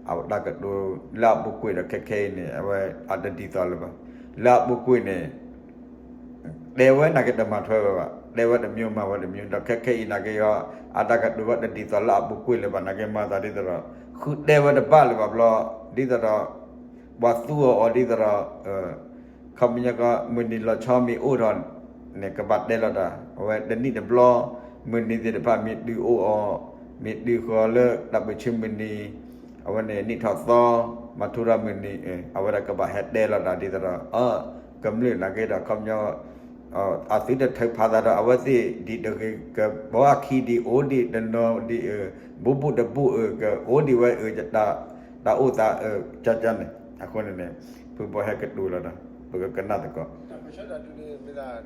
အဝဲတၢ်ကတိၤလၢအပူၤကွံာ်ဒီးခဲခဲအံၤန့ၣ် အဝဲအတဒ်သိးလၢၤဘၣ်. လၢအပူၤကွံာ်န့ၣ် တဲဝဲနာ်က့တမၤထွဲဝဲဘၣ်, တဲဝဲတမျိုးမၤဝဲတမျိုး ဒီးခဲခဲအံၤနာ်က့ အတၢ်ကတိၤဝဲတဒ်သိးလၢအပူၤကွံာ်လၢၤဘၣ် နာ်က့မၤသးဒ်သိးဒီး ဃုတဲဝဲတဘၣ်လၢၤဘၣ်ဘျီ ဒ်သိးဒီး ပှၤသူအီၤအီၤဒ်သိးဒီး ခီပညီကီး မုၢ်နံၤလီၤဆီမ့ၢ်အိၣ်ထီၣ်န့ၣ် ကဘၣ်တဲလီၤတၢ် အဝဲတနံၣ်တဘျီ မုၢ်နံၤသ့ၣ်တဖၣ်မ့ၢ်တုၤအိၣ်အီၤ မ့ၢ်တုၤဃီၤလၢတၢ်ပၢၢ်ဆၢမုၢ်နံၤ အဝဲန့ၣ်နံၣ်ထီၣ်သီ မၤထူရၤမုၢ်နံၤ အဝဲဒၣ်ကဘၣ်ဟဲတဲလီၤတၢ်ဒ်သိးဒီး အ ကမျၢၢ်နာ်က့ဒီး ခီပညီ အသုတထုးဖးသးဒီး အဝဲသ့ၣ်ဒ်တဂ့ၤ ကဘီအခံဒ်အိၣ်ဒံးတနီၤဒံး ဘူးဘူးတဘူးအၢ ကအိၣ်ဒံးဝဲအၢ တၢ်အိၣ်သးအၢ ကကန့ၣ် အဃိန့ၣ်န့ၣ် ဖုဘီဟဲကတိၤလီၤဒီး ပကကနၣ်သကိး တၢ်ပၢၢ်ဆၢတၢ်ဒုးန့ၣ် မ့ၢ်ဒၣ်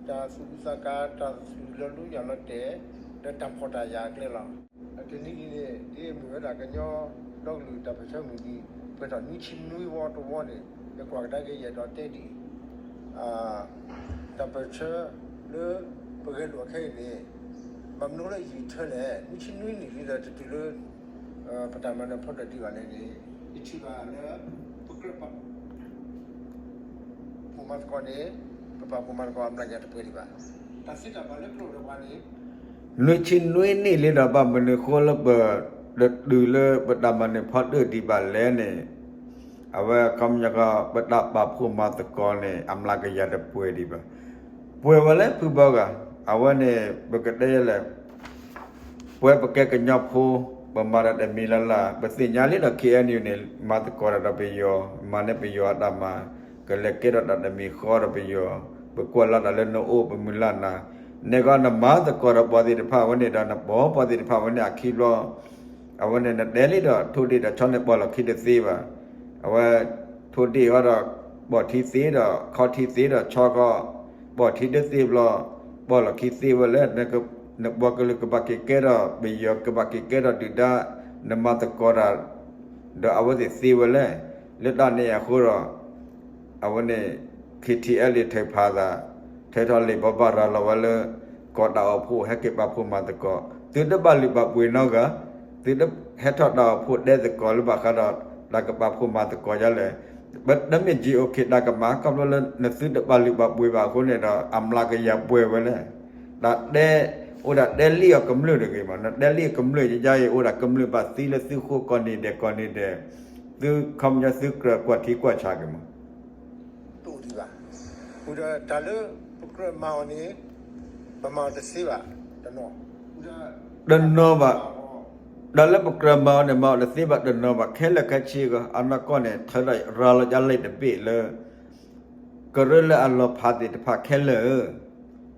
တၢ်သူၣ်ဒူသးကါ တၢ်သူၣ်လီၤလူယၤလီၤတဲာ် ဒီးတၢ်ဖှီၣ်တၢ်ယာ်အကျဲလီၤ. တနံၤအံၤန့ၣ် ဒ်မ့ၢ်ဝဲဒၣ်ကညီဒီကလုာ်တၢ်ပၢၢ်ဆၢမုၢ်နံၤ ပှဲၤထီၣ်နွံဆံနွံဝီတဝီန့ၣ် ယကွၢ်ကဒါက့ၤယအဲၣ်ဒိးတဲဒ်အံၤ တၢ်ပၢၢ်ဆၢလၢပဂဲၤလိာ်အခဲအံၤန့ၣ် ဘၣ်မနုၤလၢယံာ်ထၢလဲၣ် နွံဆံနွံနံၣ်လံဒီးတတုၤလၢ ပတၢ်မၤနၢၤဖီတၢၣ်ဒံးဘၣ်န့ၣ်န့ၣ် ယထံၣ်ဘၣ်လၢ ပကြၢးပာ်ဖှိၣ်မၤသကိးန့ၣ် ပပာ်ဖှိၣ်မၤသကိးအမျးကယၤတပှဲၤဒံးဘၣ်. တၢ်သ့တၢ်ဘၣ်လၢပလိၣ်ဒီးပှၤန့ၣ် နွံဆံနွံနံၣ်လံဒီးဘၣ်မနုၤဃိလၢပ တတုၤလၢပတၢ်မၤနၢၤဖီတၢၣ်ဒံးဘၣ်လဲၣ်န့ၣ် အဝဲခီပညီကီး ပတၢ်ပာ်ဖှိၣ်မၤသကိးန့ၣ် အမျးကယၤတပှဲၤဒံးဘၣ်. ပှဲၤဝဲလၢဖုဘီဂၤ အဝဲန့ၣ် ပကတဲလဲၣ် ပဝဲပကဲကညီဖိ ပမၤတၢ်တမံၤလၢ်လၢ် ပသ့ၣ်ညါလံဒီး ခ့ၣ်အဲၣ်ယူၣ်န့ၣ် မၤသကိးတၢ်ဒီးပယီၤ မၤန့ၢ်ပယီၤအတၢ်မၤ ကလဲၤကဲထီၣ်တၢ်တမံၤဃီဒီးပယီၤ ပကွၢ်လီၤတၢ်လၢနအိၣ်ပမုၢ်လၢ်နၤ နဲကီးနမၤသကိးဒီးပှၤသ့ၣ်တဖၣ်ဝဲန့ၣ်ဒီးနပိာ်ပှၤသ့ၣ်တဖၣ်ဝဲန့ၣ်အခံဘျီ အဝဲန့ၣ်နတဲလံဒီး ထိၣ်ဒ့ၣ်ဒီးဆီန့ၣ်ပိာ်လီၤခံတသ့ဘၣ်. အဝဲ ထိၣ်ဒ့ၣ်ဃီဒီး ပိာ်ထံသ့ဒီး ခီထံသ့ဒီးဆီဃီ ပိာ်ထံတသ့ဘျီ ပိာ်လီၤခံသ့ဝဲလဲၣ်. နပှၤကလုာ်ကဘၣ်က့ၤကဲထီၣ် ပယီၤကဘၣ်က့ၤကဲထီၣ်ဒုၣ်ဒါ နမၤသကိးတၢ် ဒီးအဝဲသ့ၣ်သ့ဝဲလဲၣ်. လၢတၢ်န့ၣ်အဃိဒီး အဝဲန့ၣ် ခ့ၣ်ထံၣ်အဲလ့ၣ် ထုးဖးသး ထုးထီၣ်လံာ်ဘီဘၣ်ရၤလီၤဝဲလၢ ကီၢ်တၢ်အိၣ်ဖှိၣ်ဟဲက့ၤပာ်ဖှိၣ်မၤသကိး သုတဘၣ်လုၢ်ဘၣ်ပှ့ၤနီတဂၤ သုဟဲထီၣ်တၢ်အိၣ်ဖှိၣ်တဲသကိးလၢဘၣ်ဃးဒီး တၢ်ကပာ်ဖှိၣ်မၤသကိးယါလဲၣ်. တမ့ၢ် GOK တၢ်ကမၣ် ခီဖျိလၢနသုတဘၣ်လုၢ်ဘၣ်ပှ့ၤဘၣ်အဃိန့ၣ်ဒီး အမျးကယၤပှဲၤဝဲလဲၣ်. တၢ်တဲ အိၣ်ဒၣ်တဲလံအီၤကမျၢၢ်တဂ့ၤမး နတဲလံအီၤကမျၢၢ်ယါအံၤ အိၣ်ဒၣ်ကမျၢၢ်ဘၣ်သံလၢသုဃိကီၢ်နံၤဒဲးကီၢ်နံၤဒဲး သုခီပညီသုကြၢးကွၢ်ထံကွၢ်ဆးက့ၤမး တအိၣ်ဒံးဘၣ်. အဃိဒီးတၢ်လၢပကြၢးမၤအီၤန့ၣ် ပမၤအီၤတသ့ဘၣ်တနီၤ. တနီၤဘၣ်. တၢ်လၢပကြၢးမၤအီၤန့ၣ် မၤအီၤတသ့ဘၣ်တနီၤဘၣ် ခဲလၢာ်ခဲဆ့ဂီၢ် အနီၢ်ကီၢ်န့ၣ် ထုးထီၣ်ရၤလီၤယါလံာ်တဘ့ၣ်လၢ ကရၢလၢအလီၤဖးသ့ၣ်တဖၣ်ခဲလၢာ်ဧၢ,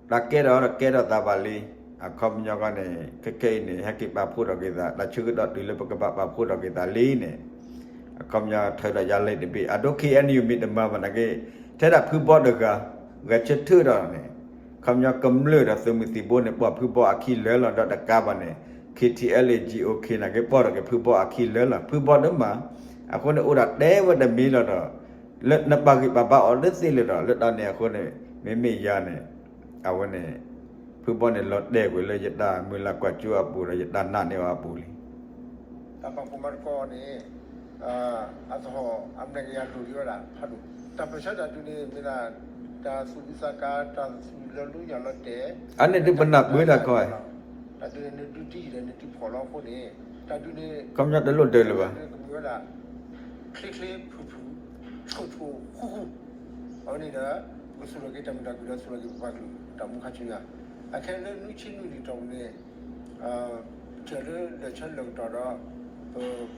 တၢ်ကဲထီၣ်ဒီးကဲထီၣ်သးဘၣ်လံ. အခီပညီဃီန့ၣ် ခဲခဲအံၤန့ၣ် ဟဲက့ၤပာ်ဖှိၣ်ထီၣ်က့ၤသး တၢ်ဆၢကတီၢ်တုၤလၢပကဘၣ်ပာ်ဖှိၣ်ထီၣ်က့ၤသးလံန့ၣ် အခီပညီထုးထီၣ်ယါလံာ်တဘ့ၣ် အဒိ KNU မ့ၢ်တမၤဘၣ်နာ်က့ ထဲဒၣ်ဖုဘီတဂၤ ဂဲၤဆၢထၢၣ်ဒီးန့ၣ် ခီပညီကမျၢၢ်ဒီးသုးမုၢ်သံၣ်ဘိန့ၣ် ပိာ်ဖုဘီအခံလၢာ်လီၤ ဒီးတကးဘၣ်န့ၣ် KTLA GOK နာ်က့ ပိာ်ထီၣ်က့ၤဖုဘီအခံလၢာ်လီၤ ဖုဘီတမၤ. အဃိန့ၣ် အိၣ်ဒၣ်တဲဝဲတမံၤလီၤဒီး လၢနပာ်ဂံၢ်ပာ်ဘါအီၤတသ့လၢၤဒီး လၢတၢ်န့ၣ်အဃိန့ၣ် မ့မ့ၢ်ယၤန့ၣ် အဝဲန့ၣ် ဖုဘီန့ၣ်လီၤတဲာ်ကွံာ်လၢယတၢ်မုၢ်လၢ်ကွၢ်စိအပူၤဒီးယတၢ်နာ်န့ၢ်အီၤအပူၤလံ. တၢ်ပာ်ဖှိၣ်မၤသကိးန့ၣ် အသဟီၣ်အမျးကယၤလိၤဒံးဝဲဒၣ်ဖးဒိၣ်. တၢ်ပၢၢ်ဆၢတၢ်ဒုးန့ၣ် မ့ၢ်ဒၣ် တၢ်သူၣ်ဒူသးကါ တၢ်သူၣ်လီၤလူယၤလီၤတဲာ် အန့ၣ်ဒုးပနၢ်ပၢၢ်တၢ်ခီ တၢ်ဒုးန့ၣ် နဒုးတံၢ်ဒီးနဒုးဖှီၣ်လီၤအဃိန့ၣ် တၢ်ဒုးန့ၣ် ခီပညီတလိၣ်ဒၢးလၢၤဘၣ် ကမ့ၢ်ဝဲဒၣ် ချ့ချ့ဖုၣ်ဖုၣ် ဆိၣ်ဆိၣ်ဃူဃူ အဝဲန့ၣ်ဒီး ပကသူၣ်ထီၣ်က့ၤတၢ်မုာ်တၢ်ခုၣ်ဒီးသူၣ်ထီၣ်က့ၤပပှၤကလုာ်တၢ်မူခါဆူညါ အခဲလၢနွံဆံနွံနံၣ်တီၢ်ပူၤန့ၣ် ပထၢၣ်လၢလၢာ်ဆၢလၢာ်ကတီၢ်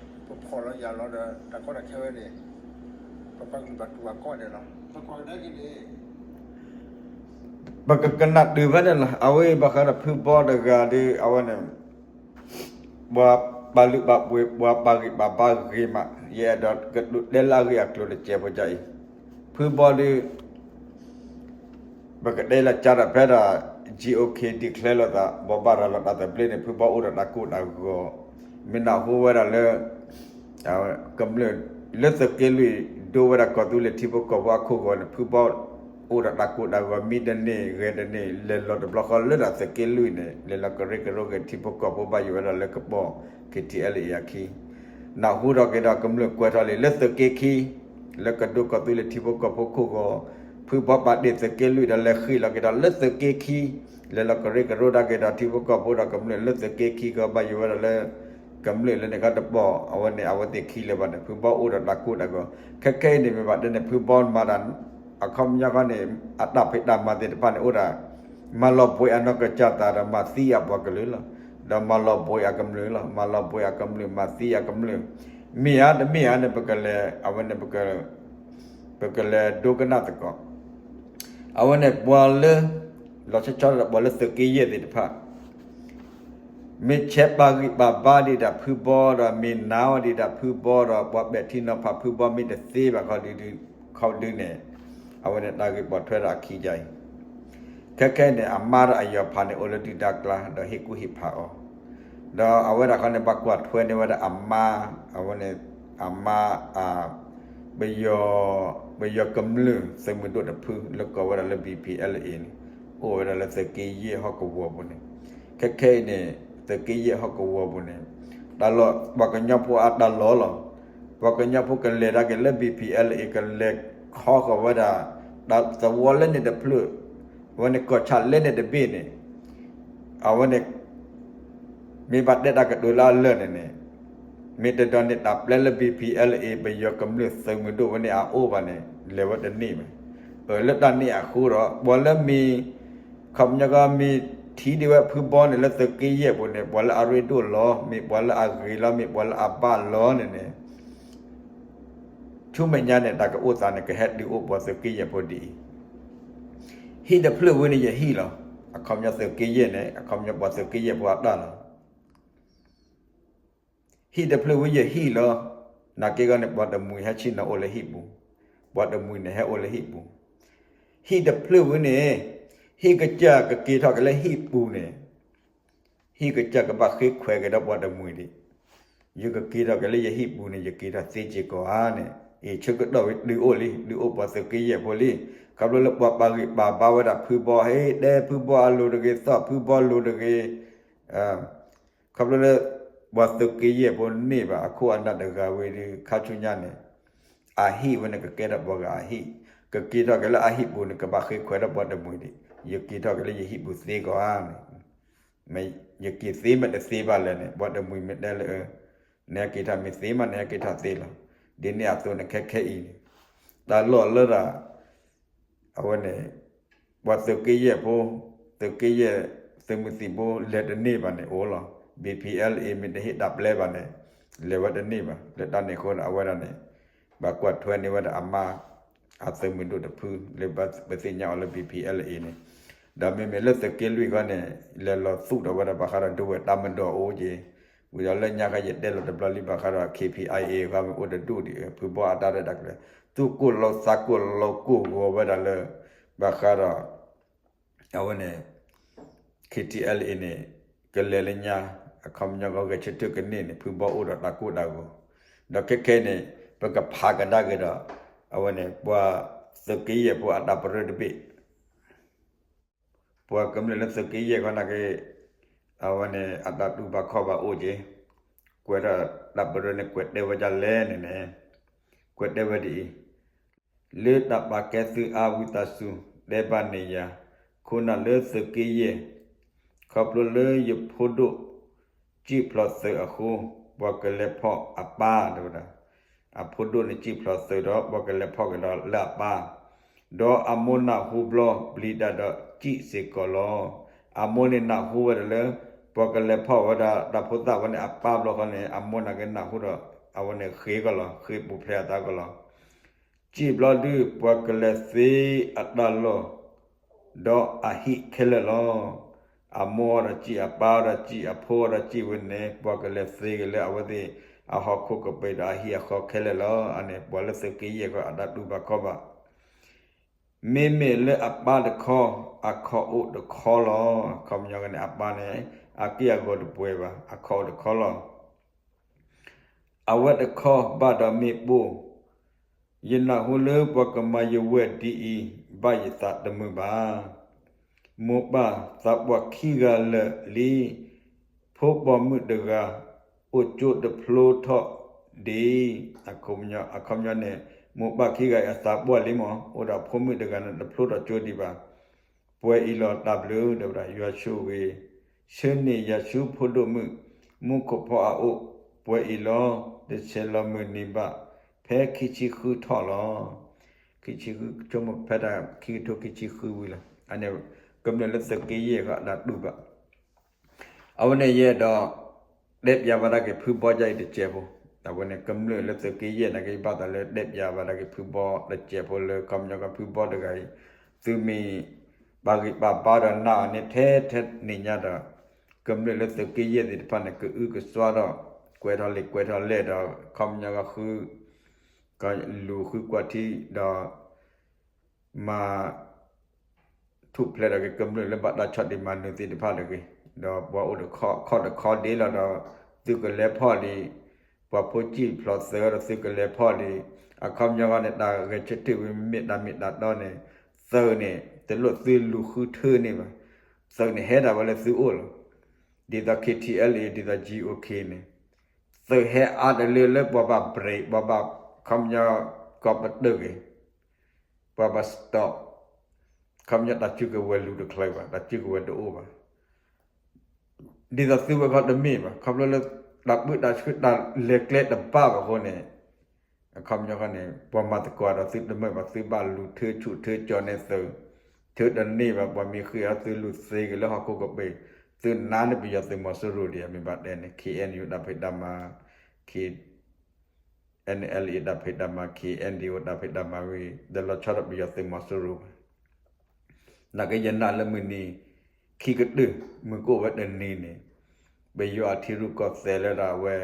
ဒီး ပဖှီၣ်လီၤယာ်လီၤဒီး တၢ်ကီတၢ်ခဲဝဲန့ၣ် ပပှၤကလုာ်ဘၣ်တူၢ်ဘၣ်ကီဒဲးလီၤ. ပကွၢ်ကဒါက့ၤန့ၣ် ပကကနၣ်တုၤဖဲန့ၣ်လီၤ. အဝဲဘၣ်ဃးဒီးဖုဘီတဂၤဒီး အဝဲန့ၣ် ပှၤပာ်လုၢ်ပာ်ပှ့ၤ ပှၤပာ်ဂံၢ်ပာ်ဘါဂ့ၤမး, ယအဲၣ်ဒိးကဒုးတဲလၢအဂ့ၢ်အကျိၤတစဲးဖိကအံၤ, ဖုဘီဒီး ပကတဲလီၤကဒီးဖဲဒၣ် G O K declare လိာ်သး ဘိးဘၣ်ရၤလီၤတၢ်သဘျ့န့ၣ် ဖုဘီအိၣ်ဒီးတၢ်ကိၢ်တၢ်ဂီၤ, မ့ၢ်နၢ်ဟူဝဲဒၣ်လၢ ကမျၢၢ်လၢသုးက့လွံၢ် ဒိဝဲဒၣ်ကီၢ်သူလ့ၤထံဖိကီၢ်ဖိအခိၣ်ဂီၤန့ၣ် ဖုဘီအိၣ်ဒီးတၢ်ကိၢ်တၢ်ဂီၤ မံတန့ၢ်ဂဲၤတန့ၢ် လဲၤလီၤတဘျီဃီလၢဒၣ်သုးက့လွံၢ်န့ၣ် လဲၤလီၤကရၢကရိဂ့ၤထံဖိကီၢ်ဖိဘၣ်ယိၣ်ဝဲဒၣ်လၢကပီၤ K T L A အခံ နၢ်ဟူထီၣ်က့ၤဒီးကမျၢၢ်ကွဲးထီၣ်လံ လၢသုးက့ခံ လၢကဒိကီၢ်သူလ့ၤထံဖိကီၢ်ဖိခိၣ်ဂီၤ, ဖုဘီပာ်တ့ၢ်သုးက့လွံၢ်ဒီးလဲၤဃ့ၢ်လီၤက့ၤဒီးလၢသုးက့ခံ, လဲၤလီၤကရၢကရိတၢ်က့ၤဒီးထံဖိကီၢ်ဖိဒီးကမျၢၢ်လၢသုးက့ခံကဘၣ်ယိၣ်ဝဲဒၣ်လၢ ကမျၢၢ်လၢန့ၣ်ခီတပီၤ အဝဲန့ၣ် အဝဲသ့ၣ်ခံလၢၤဘၣ်န့ၣ် ဖုဘီအိၣ်ဒီးတၢ်ကိၢ်တၢ်ဂီၤ, ခဲခဲအံၤန့ၣ် မ့ၢ်ဘၣ်တဲန့ၣ် ဖုဘီမၤတၢ် အခီပညီခီန့ၣ် အတၢ်ဖံးတၢ်မၤသ့ၣ်တဖၣ်န့ၣ်အိၣ်ဒၣ် မၤလီၤဘှံးအနီၢ်ကစၢ်သးဒီးမၤသံအပှၤကလုာ်လီၤ. ဒီးမၤလီၤဘှံးအကမျၢၢ်လီၤ. မၤလီၤဘှံးအကမျၢၢ် မၤသံအကမျၢၢ်. မ့ၢ်ဧါ တမ့ၢ်ဧါန့ၣ် ပကလဲၤ အဝဲန့ၣ် ပကလဲၤဒိကနၣ်သကိး အဝဲန့ၣ်ပှၤလၢ လီၤဆီဆီဒီးပှၤလၢသုးက့ယဲၢ်သ့ၣ်တဖၣ် မ့ၢ်ဆဲးပာ်ဂံၢ်ပာ်ဘါဒံးဒၣ်ဖုဘီဒီး မ့ၢ်နာ်အီၤဒံးဒၣ်ဖုဘီဒီး ပှၤပဲာ်ထံနီၤဖးဖုဘီမ့ၢ်တသ့ဘၣ်ခီဒုး ခီဒုးန့ၣ် အဝဲန့ၣ်တၢ်ဂ့ၢ်ပိာ်ထွဲဒီးအခံကအံၤ ခဲခဲအံၤန့ၣ် အမါဒီးအယီၤဖးန့ၣ် အိၣ်လၢဒုၣ်ဒါကျါ ဒီးဟ့ၣ်ကူၣ်ဟ့ၣ်ဖးအီၤ, ဒီးအဝဲဒၣ်ခီန့ၣ် ဘၣ်ကွၢ်ထွဲန့ၢ်ဝဲဒၣ်အမါ, အဝဲန့ၣ် အမါ ပယီၤ ပယီၤကမျၢၢ်သုးမုၢ်ဒိၣ်တဖု လၢကိးဝဲဒၣ်လၢ B P L A န့ၣ် အိၣ်ဝဲဒၣ်လၢသုးက့ယဲၢ်ဟီၣ်ကဝီၤပူၤန့ၣ်, ခဲခဲအံၤန့ၣ် သုးက့ယဲၢ်ဟီၣ်ကဝီၤပူၤန့ၣ် တၢ်လီၢ် ပှၤကညီဖိအတၢ်လီၢ်လီၤ. ပှၤကညီဖိကလဲၤဒၣ်က့ၤလၢ B P L A ကလဲၤခီဃီၤဝဲဒၣ် တၢ်သဝီလၢန့ၣ်တဖျၢၣ်, အဝဲန့ၣ်ကီၢ်ဆၣ်လၢန့ၣ်တဘ့ၣ်န့ၣ် အဝဲန့ၣ် မ့ၢ်ဘၣ်တဲတၢ်ကတိၤလၢအလၢာ်န့ၣ်န့ၣ် မ့ၢ်တဒိးန့ၢ်တၢ်ပျဲလၢ B P L A ပယီၤကမျၢၢ်သုးမုၢ်ဒိၣ်ဝဲန့ၣ်အအိၣ်ဘၣ်န့ၣ် လဲၤဝဲတန့ၢ်ဘၣ်. အၢ လၢတၢ်န့ၣ်အဃိဒီး ပှၤလၢမ့ၢ် ခီပညီကီမ့ၢ်ထံၣ်ဒံးဝဲဖုဘီန့ၣ်လၢသုးက့ယဲၢ်ပူၤန့ၣ် ပှၤလၢအရ့ဒိၣ်လီၤ မ့ၢ်ပှၤလၢအဂ့ၤလီၤ မ့ၢ်ပှၤလၢအဘၣ်လီၤန့ၣ်န့ၣ် ဆူမဲာ်ညါန့ၣ် တၢ်ကအိၣ်သးန့ၣ် ကဟဲတုၤအိၣ်ပှၤသုးက့ယဲၢ်ဖိဒ်အံၤ, ဟံၣ်တဖျၢၣ်ဝဲန့ၣ်ယဟံၣ်လီၤ. အခီပညီသုးက့ယဲၢ်န့ၣ် အခီပညီပှၤသုးက့ယဲၢ်ဖိအတၢ်လီၤ. ဟံၣ်တဖျၢၣ်ဝဲယဟံၣ်လီၤ. နာ်က့ဂီၢ်န့ၣ် ပှၤတမှံၤဟဲဆ့ၣ်နီၤအိၣ်လၢဟံၣ်ပူၤ, ပှၤတမှံၤန့ၣ်ဟဲအိၣ်လၢဟံၣ်ပူၤ, ဟံၣ်တဖျၢၣ်ဝဲန့ၣ် ဟံၣ်ကစၢ်ကက့ၤထီၣ်က့ၤလၢဟံၣ်ပူၤန့ၣ် ဟံၣ်ကစၢ်ကဘၣ်ဃ့ခွဲးက့ၤဒီးပှၤတမှံၤဒံး, ယကက့ၤထီၣ်က့ၤလၢယဟံၣ်ပူၤန့ၣ် ယက့ၤထီၣ်သ့စ့ၢ်ကီးဧါန့ၣ်, အ့ၣ် ဆၢကတီၢ်ဝဲတုၤအိၣ်လံ တုၤအိၣ်ပှၤသုးက့ယဲၢ်ဖိလံ, ခီဖျိလၢပှၤပာ်ဂံၢ်ပာ်ဘါဝဲဒၣ်ဖုဘီ ဟ့ၣ်တဲဖုဘီအလိၤတဂ့ၤ သီၣ်ဖုဘီလိၤတဂ့ၤ ခီဖျိလၢ ပှၤသုးက့ယဲၢ်ဖိန့ၢ်ဘၣ်အခိၣ်အနၢ်တဂၤဝဲဒီး ခါဆူညါန့ၣ် အဟံၣ်ဝဲန့ၣ်ကကဲထီၣ်ပှၤဂၤအဟံၣ်, ကက့ၤထီၣ်က့ၤလၢအဟံၣ်ပူၤန့ၣ် ကဘၣ်ဃ့ခွဲးဒီးပှၤတမှံၤဒံး, ယက့ၤထီၣ်က့ၤလၢယဟံၣ်ပူၤသ့ကီးဧါန့ၣ်, ယက့ၤသ့မ့ၢ်တသ့ဘၣ်လဲၣ်န့ၣ် ပှၤတမှံၤမ့ၢ်တဲလၢ နဟဲက့ၤထီၣ်မ့ၢ်သ့မး နဟဲက့ၤထီၣ်သ့လီၤ. ဒ်န့ၣ်အသိးန့ၣ် ခဲခဲအံၤန့ၣ် တၢ်လီၢ်လၢဒၣ် အဝဲန့ၣ် ပှၤသုးက့ယဲၢ်ဖိ, သုးက့ယဲၢ် သုးမုၢ်သံၣ်ဘိလဲၤတန့ၢ်ဘၣ်န့ၣ်အိၣ်လီၤ. B P L A မ့ၢ်တဟ့ၣ်တၢ်ပျဲဘၣ်န့ၣ် လဲၤဝဲတန့ၢ်ဘၣ်. လၢတၢ်န့ၣ်အဃိဒီး အဝဲဒၣ်န့ၣ် ဘၣ်ကွၢ်ထွဲန့ၢ်ဝဲဒၣ်အမါ အသုးမုၢ်ဒိၣ်တဖု လၢပသ့ၣ်ညါအီၤလၢ B P L A န့ၣ်, ဒီးမ့မ့ၢ်လၢသုးက့လွံၢ်ဃီန့ၣ် လဲၤလီၤသူၣ်ထီၣ်ဝဲဒၣ်ဘၣ်ဃးဒီး ဒိဝဲၢ်တၢ်မၤဒီးအိၣ်က့ၤ, ဝံၤဒီးလၢညါခါယတဲလီၤတဘျီလံ ဘၣ်ဃးဒီး K P I A ဃီမ့ၢ်အိၣ်တဒူၣ်ဒံး ဖုဘီအတၢ်ရဲၣ်တၢ်ကျဲၤ သူၣ်ကိၢ်လိာ်သးကိၢ်လိာ်ကိၢ်ဂီၤဝဲဒၣ်လၢ ဘၣ်ဃးဒီး အဝဲန့ၣ် K T L A န့ၣ် ကလဲၤလၢညါ အခီပညီဂီၢ်ဂဲၤဆၢထၢၣ်ကန့ၢ်န့ၣ် ဖုဘီအိၣ်ဒီးတၢ်ကိၢ်တၢ်ဂီၤ, ဒီးခဲခဲအံၤန့ၣ် ပကဖးကဒါက့ၤဒီး အဝဲန့ၣ် ပှၤသုးက့ယဲၢ်ဖိအတၢ်ပရၢတဘ့ၣ် ပှၤကမျၢၢ်လၢသုးက့ယဲၢ်ခီနာ်က့ အဝဲန့ၣ် အတၢ်တူၢ်ဘၣ်ခီၣ်ဘၣ်အိၣ်က့ၤ, ကွဲးထီၣ်တၢ်ပရၢန့ၣ် ကွဲးတဲဝဲဒ်လဲၣ်န့ၣ်န့ၣ်, ကွဲးတဲဝဲဒ်အံၤ, လၢတၢ်ပာ်ကဲသုးအါဝံသးစူၤ တဲဘၣ်န့ၢ်ယၤ, ခိၣ်နၢ်လၢသုးက့ယဲၢ်, ခီဖျိလၢယဖိဒိၣ် စံၣ်ဖျိးသုးအဃိ, ပှၤကလဲၤဖီၣ်အပၢ် တဲဝဲဒၣ်, အဖိဒိၣ်န့ၣ်စံၣ်ဖျိးသုးဒီး ပှၤကလဲၤဖီၣ်ကဒီးလၢအပၢ်, ဒီးအမိၢ်နၢ်ဟူဘျီ ပျံၤတၢ်ဒီးစံၣ်စ့ၢ်ကီးလီၤ. အမိၢ်န့ၣ်နၢ်ဟူဝဲဒၣ်လၢ ပှၤကလဲၤဖီၣ်ဝဲဒၣ်တၢ်ဖိသၣ်ဝဲန့ၣ်အပၢ်ဘျီဃီန့ၣ် အမိၢ်နာ်က့နၢ်ဟူဒီး အဝဲန့ၣ်ဃ့ကီးလီၤ, ဃ့ပူၤဖျဲးအသးကီးလီၤ. စံၣ်ဘျီဒုး ပှၤကလဲၤသ့အတၢ်လီၢ် ဒီးအဟံၣ်ခဲလၢာ်လီၤ. အမိၢ်အီၤဒီးစံၣ်, အပၢ်အီၤဒီးစံၣ်, အဖိအီၤဒီးစံၣ်ဝဲန့ၣ် ပှၤကလဲၤသ့က့ၤလၢအဝဲသ့ၣ်အဟီၣ်ခိၣ်ကပၤဒီးအဟံၣ်အဃီခဲလၢာ်လီၤ. အန့ၣ် ပှၤလၢသုးက့ယဲၢ်ဃီအတၢ်တူၢ်ဘၣ်ခီဘၣ် မ့မ့ၢ်လၢအပၢ်တခီ, အခီၣ်အိၣ်တခီလီၤ. အခီပညီန့ၣ် အပၢ်န့ၣ် အက့ၢ်အဂီၤတပှဲၤဘၣ်, အခီၣ်အိၣ်တခီလီၤ. အဝဲတခီဘၣ်ဒီးမ့ၣ်ပိၢ်, ယနၢ်ဟူလၢပှၤကမၤယဝဲၢ်ဒ်အံၤ, ဘၣ်ယသးတမုာ်ဘၣ်. မိၢ်ပၢ်သးပှၢ်ခံဂၤလၢာ်လံ, ဖိပိာ်မုၣ်တဂၤ အိၣ်ကၠိတဖျိထီၣ်ဒံး, အခီပညီန့ၣ် မိၢ်ပၢ်ခံဂၤအံၤအသးပှၢ်လံမး, အိၣ်ဒီးဖိမုၣ်တဂၤန့ၣ် တဖျိထီၣ်ကၠိဒံးဘၣ်. ပှဲၤအံၤလီၤတၢ်ဘျုး, ဒီးယွၤဆိၣ်ဂ့ၤ ဆၢန့ၢ်ယၤဆူဖိဒိၣ်မုၣ်, မူခိၣ်ဖီအအိၣ်, ပှဲၤအံၤလီၤ, တဆဲးလီၤမုၢ်နံၤဘၣ်, ဖဲခံဆံဃုထီၣ်လီၤ. ခံဆံဃု ဆိကမိၣ်ဖဲတၢ်ခံကထိခံဆံဃုဝံၤလီၤ. အန့ၣ် ကမျၢၢ်လၢသုးက့ယဲၢ်ဃီအတၢ်တူၢ်ဘၣ် အဝဲန့ၣ်ယအဲၣ်ဒိး တဲပၠးဘၣ်ဒၣ်က့ၤဖုဘီဒ်အံၤတစဲးဖိ, အဝဲန့ၣ် ကမျၢၢ်လၢသုးက့ယဲၢ်နာ်က့ ဘၣ်သးလၢတဲပၠးဘၣ်ဒၣ်က့ၤဖုဘီတစဲးဖိလၢ ခီပညီကဖုဘီတဂၤအံၤ, သုမ့ၢ် ပာ်ဂံၢ်ပာ်ဘါဒီးနာ်အီၤန့ၣ်ထဲထဲန့ၣ်ညါဒီး ကမျၢၢ်လၢသုးက့ယဲၢ်သ့ၣ်တဖၣ်န့ၣ် ကအုကစွါဒီး ကွဲးထီၣ်လံာ်ကွဲးထီၣ်လဲၢ်ဒီး ခီပညီကဃု ကလူၤဃုကွၢ်ထံဒီး မၤ ထူၣ်ဖျဲးထီၣ်က့ၤကမျၢၢ်လၢဘၣ်တၢ်ဆီၣ်တံၢ်မၤနၢၤသ့ၣ်တဖၣ်တဂ့ၤ, ဒီးပှၤအိၣ်တခီတခီဒ့လီၤဒီး သုကလဲၤဖီၣ်လံ, ပှၤဖိစံၣ်ဖျိးသုးဒီးသုကလဲၤဖီၣ်လံ, အခီပညီန့ၣ် တၢ်ဂဲၤဆၢထၢၣ်ဝံၤမ့မ့ၢ်တၢ်မ့ၢ်တၢ်တီန့ၣ် သုးန့ၣ် တလိၣ်သုလူၤဃုထၢန့ၢ်ဘၣ်, သုးန့ၣ်ဟဲဒၣ်ဝဲလၢသုအိၣ်လီၤ. ဒ်သိး ခ့ထံအဲလ်အ့ ဒ်သိး ကၠံအိၣ်ခ့န့ၣ် သုးဟဲအါတလၢလၢပှၤဘၣ် break ပှၤဘၣ် ခီပညီ ကီးပတုာ်က့ၤ ပှၤဘၣ် stop ခီပညီတၢ်စုကဝဲၤလူၤတချုးဘၣ်, တၢ်စုကဝဲၤတအိၣ်ဘၣ်. ဒ်သိးသုဝဲခီတမ့ၢ်ဘၣ်, ခီဖျိလၢ တၢ်ပၢတၢ်ဆှၢတၢ်လဲၤကျဲတဘၣ်ဘၣ်အဃိန့ၣ် အခီပညီဃီန့ၣ် ပှၤမၤသကိးဒီးသုတမုာ်ဘၣ်, သုဘၣ်လူၤထၢဆူၣ်ထၢကၠီန့ၢ်သုး, ထၢတန့ၢ်ဘၣ်, ပှၤမ့ၢ်ဃ့အီၤသုလူၤသ့က့ၤလၢဟီၣ်ခိၣ်ကပၤ, သုနါန့ၢ်ပယီၤသုးမီၤစိရိၤဒံး မ့ၢ်ဘၣ်တဲန့ၣ် ခ့အဲၣ်အန်ယူ တၢ်ဖံးတၢ်မၤ, ခ့ NLA တၢ်ဖံးတၢ်မၤ, ခ့အဲၣ်အန်ဒီအိၣ် တၢ်ဖံးတၢ်မၤဝံၤ တလီၤဆီဒီးပယီၤသုးမီၤစိရိၤဘၣ်. နာ်က့ယနာ်လၢမုၢ်နံၤ ခံကတၢၢ် မုၢ်ကအိၣ်ဝဲတနံၤန့ၣ် ပယီၤအထံရူၢ်ကီၢ်သဲးလၢဒၣ်ဝဲ က့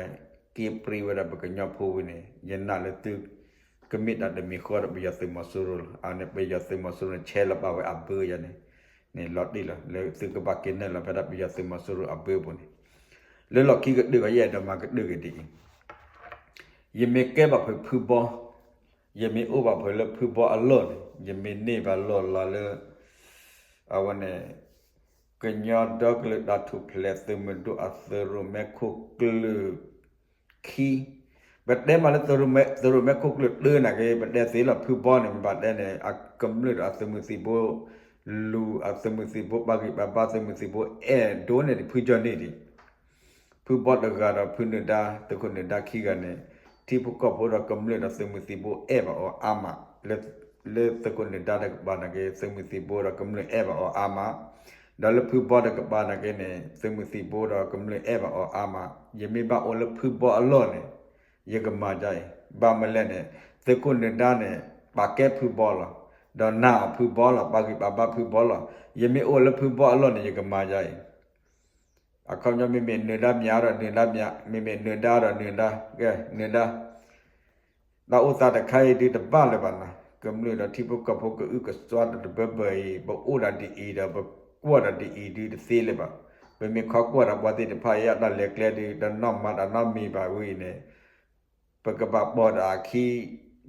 ပြံဝဲဒၣ်ပကညီဖိဝံၤန့ၣ် ယနာ်လၢသု ကမ့ၢ်တၢ်တမံၤဃီဒီးပယီၤသုးမီၤစိရိၤလီၤ. အန့ၣ်ပယီၤသုးမီၤစိရိၤန့ၣ် ဆဲးလီၤဘၣ်ဝဲအဘၢယၤန့ၣ် န့ၣ်လီၤတံၢ်လီၤ လၢသုကဘၣ်က့ၤနုာ်လီၤဖဲဒၣ်ပယီၤသုးမီၤစိရိၤအဘၢပူၤန့ၣ် လၢလီၢ်ခံကတၢၢ်ဂီၤ ယအဲၣ်ဒိးမၤကတၢၢ်က့ၤဒ်အံၤ, ယမ့ၢ်ကဲဘၣ်ဖုးဖုဘီ, ယမ့ၢ်အိၣ်ဘၣ်ဖုးလၢဖုဘီအလီၢ်န့ၣ် ယမ့ၢ်န့ၢ်ဘၣ်လီၢ်လီၤလၢ အဝဲန့ၣ် ကညီဒီကလုာ်တၢ်ထူၣ်ဖျဲးသုးမုၢ်ဒိၣ်အသုးရိၣ်မဲခိၣ်ကျၢၢ်ခံ, ပတဲမးလၢ သုးရိၣ်မဲခိၣ်ကျၢၢ်တၢနာ်က့ ပတဲသ့လီၤဖုဘီန့ၣ် မ့ၢ်ဘၣ်တဲန့ၣ် အကမျၢၢ်ဒီးအသုးမုၢ်သံၣ်ဘိ လူၤအသုးမုၢ်သံၣ်ဘိ ပာ်ဂံၢ်ပာ်ဘါသုးမုၢ်သံၣ်ဘိ အဲၣ်ဒိးန့ၢ်ဒံးဖုကၠီန့ၣ်ဒံး ဖုဘီတဂၤဒီးဖုနုာ်ဒါ သုးခိၣ်နုာ်ဒါခံဂၤန့ၣ် ထံဖိကီၢ်ဖိဒီးကမျၢၢ်ဒီးသုးမုၢ်သံၣ်ဘိအဲၣ်ဘၣ်အီၤအါမး, လၢသုးခိၣ်နုာ်ဒါတကပၤနာ်က့ သုးမုၢ်သံၣ်ဘိဒီးကမျၢၢ်အဲၣ်ဘၣ်အီၤအါမး, ဒီးလၢဖုဘီတကပၤနာ်က့န့ၣ် သုးမုၢ်သံၣ်ဘိဒီးကမျၢၢ်အဲၣ်ဘၣ်အီၤအါမး, ယမ့ၢ်ဘၣ်အိၣ်လၢဖုဘီအလီၢ်န့ၣ် ယကမၤဒ်အံၤ, ဘၣ်မနုၤလဲၣ်န့ၣ် သုးခိၣ်နုာ်ဒါန့ၣ် ပာ်ကဲဖုဘီလီၤ, ဒီးနာ်အီၤဖုဘီလီၤ, ပာ်ဂံၢ်ပာ်ဘါဖုဘီလီၤ, ယမ့ၢ်အိၣ်လၢဖုဘီအလီၢ်န့ၣ် ယကမၤဒ်အံၤ အခီပညီမ့မ့ၢ်နုာ်ဒါမၠးဒီးနုာ်ဒါမၠး, မ့မ့ၢ်နုာ်ဒါဒီးနုာ်ဒါ, ကဲနုာ်ဒါ, တၢ်အိၣ်သးတခါအံၤဒုးတဘၣ်လၢၤဘၣ်နၤ, ကမျၢၢ်ဒီးထံဖိကီၢ်ဖိကအုကစွါတဘၢဘၢအံၤ ပအိၣ်ဒၣ်ဒ်အံၤဒီး ပကွၢ်ဒၣ်ဒ်အံၤဒုးတသ့လၢၤဘၣ်, ပမ့ၢ်ခီကွၢ်ဒီးပှၤသ့ၣ်တဖၣ်အံၤအတၢ်လဲၤကျဲဒုး တနီၢ်မၤတၢ်နီတမံၤဘၣ်ဝံၤအံၤန့ၣ် ပကဘၣ်ပိာ်ဒီးအခံ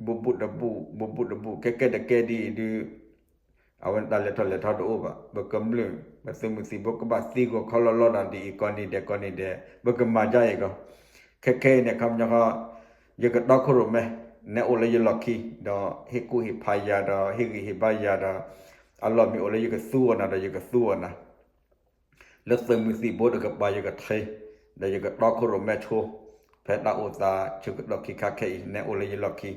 ဘူးဘူးတဘူး ဘူးဘူးတဘူး ကဲကဲတကဲဒ်အံၤဒုး အဝဲန့ၣ်တၢ်လဲၤထီၣ်လဲၤထီတအိၣ်ဘၣ်. ပကမျၢၢ် ပသုးမုၢ်သံၣ်ဘိကဘၣ်သံကွၢ်ခီလီၤလီၤဒီးဒ်အံၤ ကိးနံၤဒဲးကိးနံၤဒဲး ပကမၤဒ်အံၤကီး. ခဲခဲအံၤန့ၣ် ခီပညီဃီ ယကတီခိၣ်ရိၣ်မဲ နဲအိၣ်လၢယလီၢ်ခံ ဒီးဟ့ၣ်ကူၣ်ဟ့ၣ်ဖးယၤဒီး ဟ့ၣ်ဂံၢ်ဟ့ၣ်ဘါယၤဒီး အလီၢ်မ့ၢ်အိၣ်လၢယကသူအီၤနၤဒီးယကသူအီၤနၤ လၢသုးမုၢ်သံၣ်ဘိတကပၤယကထံၣ် ဒီးယကတီခိၣ်ရိၣ်မဲဆိ ဖဲတၢ်အိၣ်သးဆၢကတီၢ်ခံခါခဲအံၤ နဲအိၣ်လၢယလီၢ်ခံ,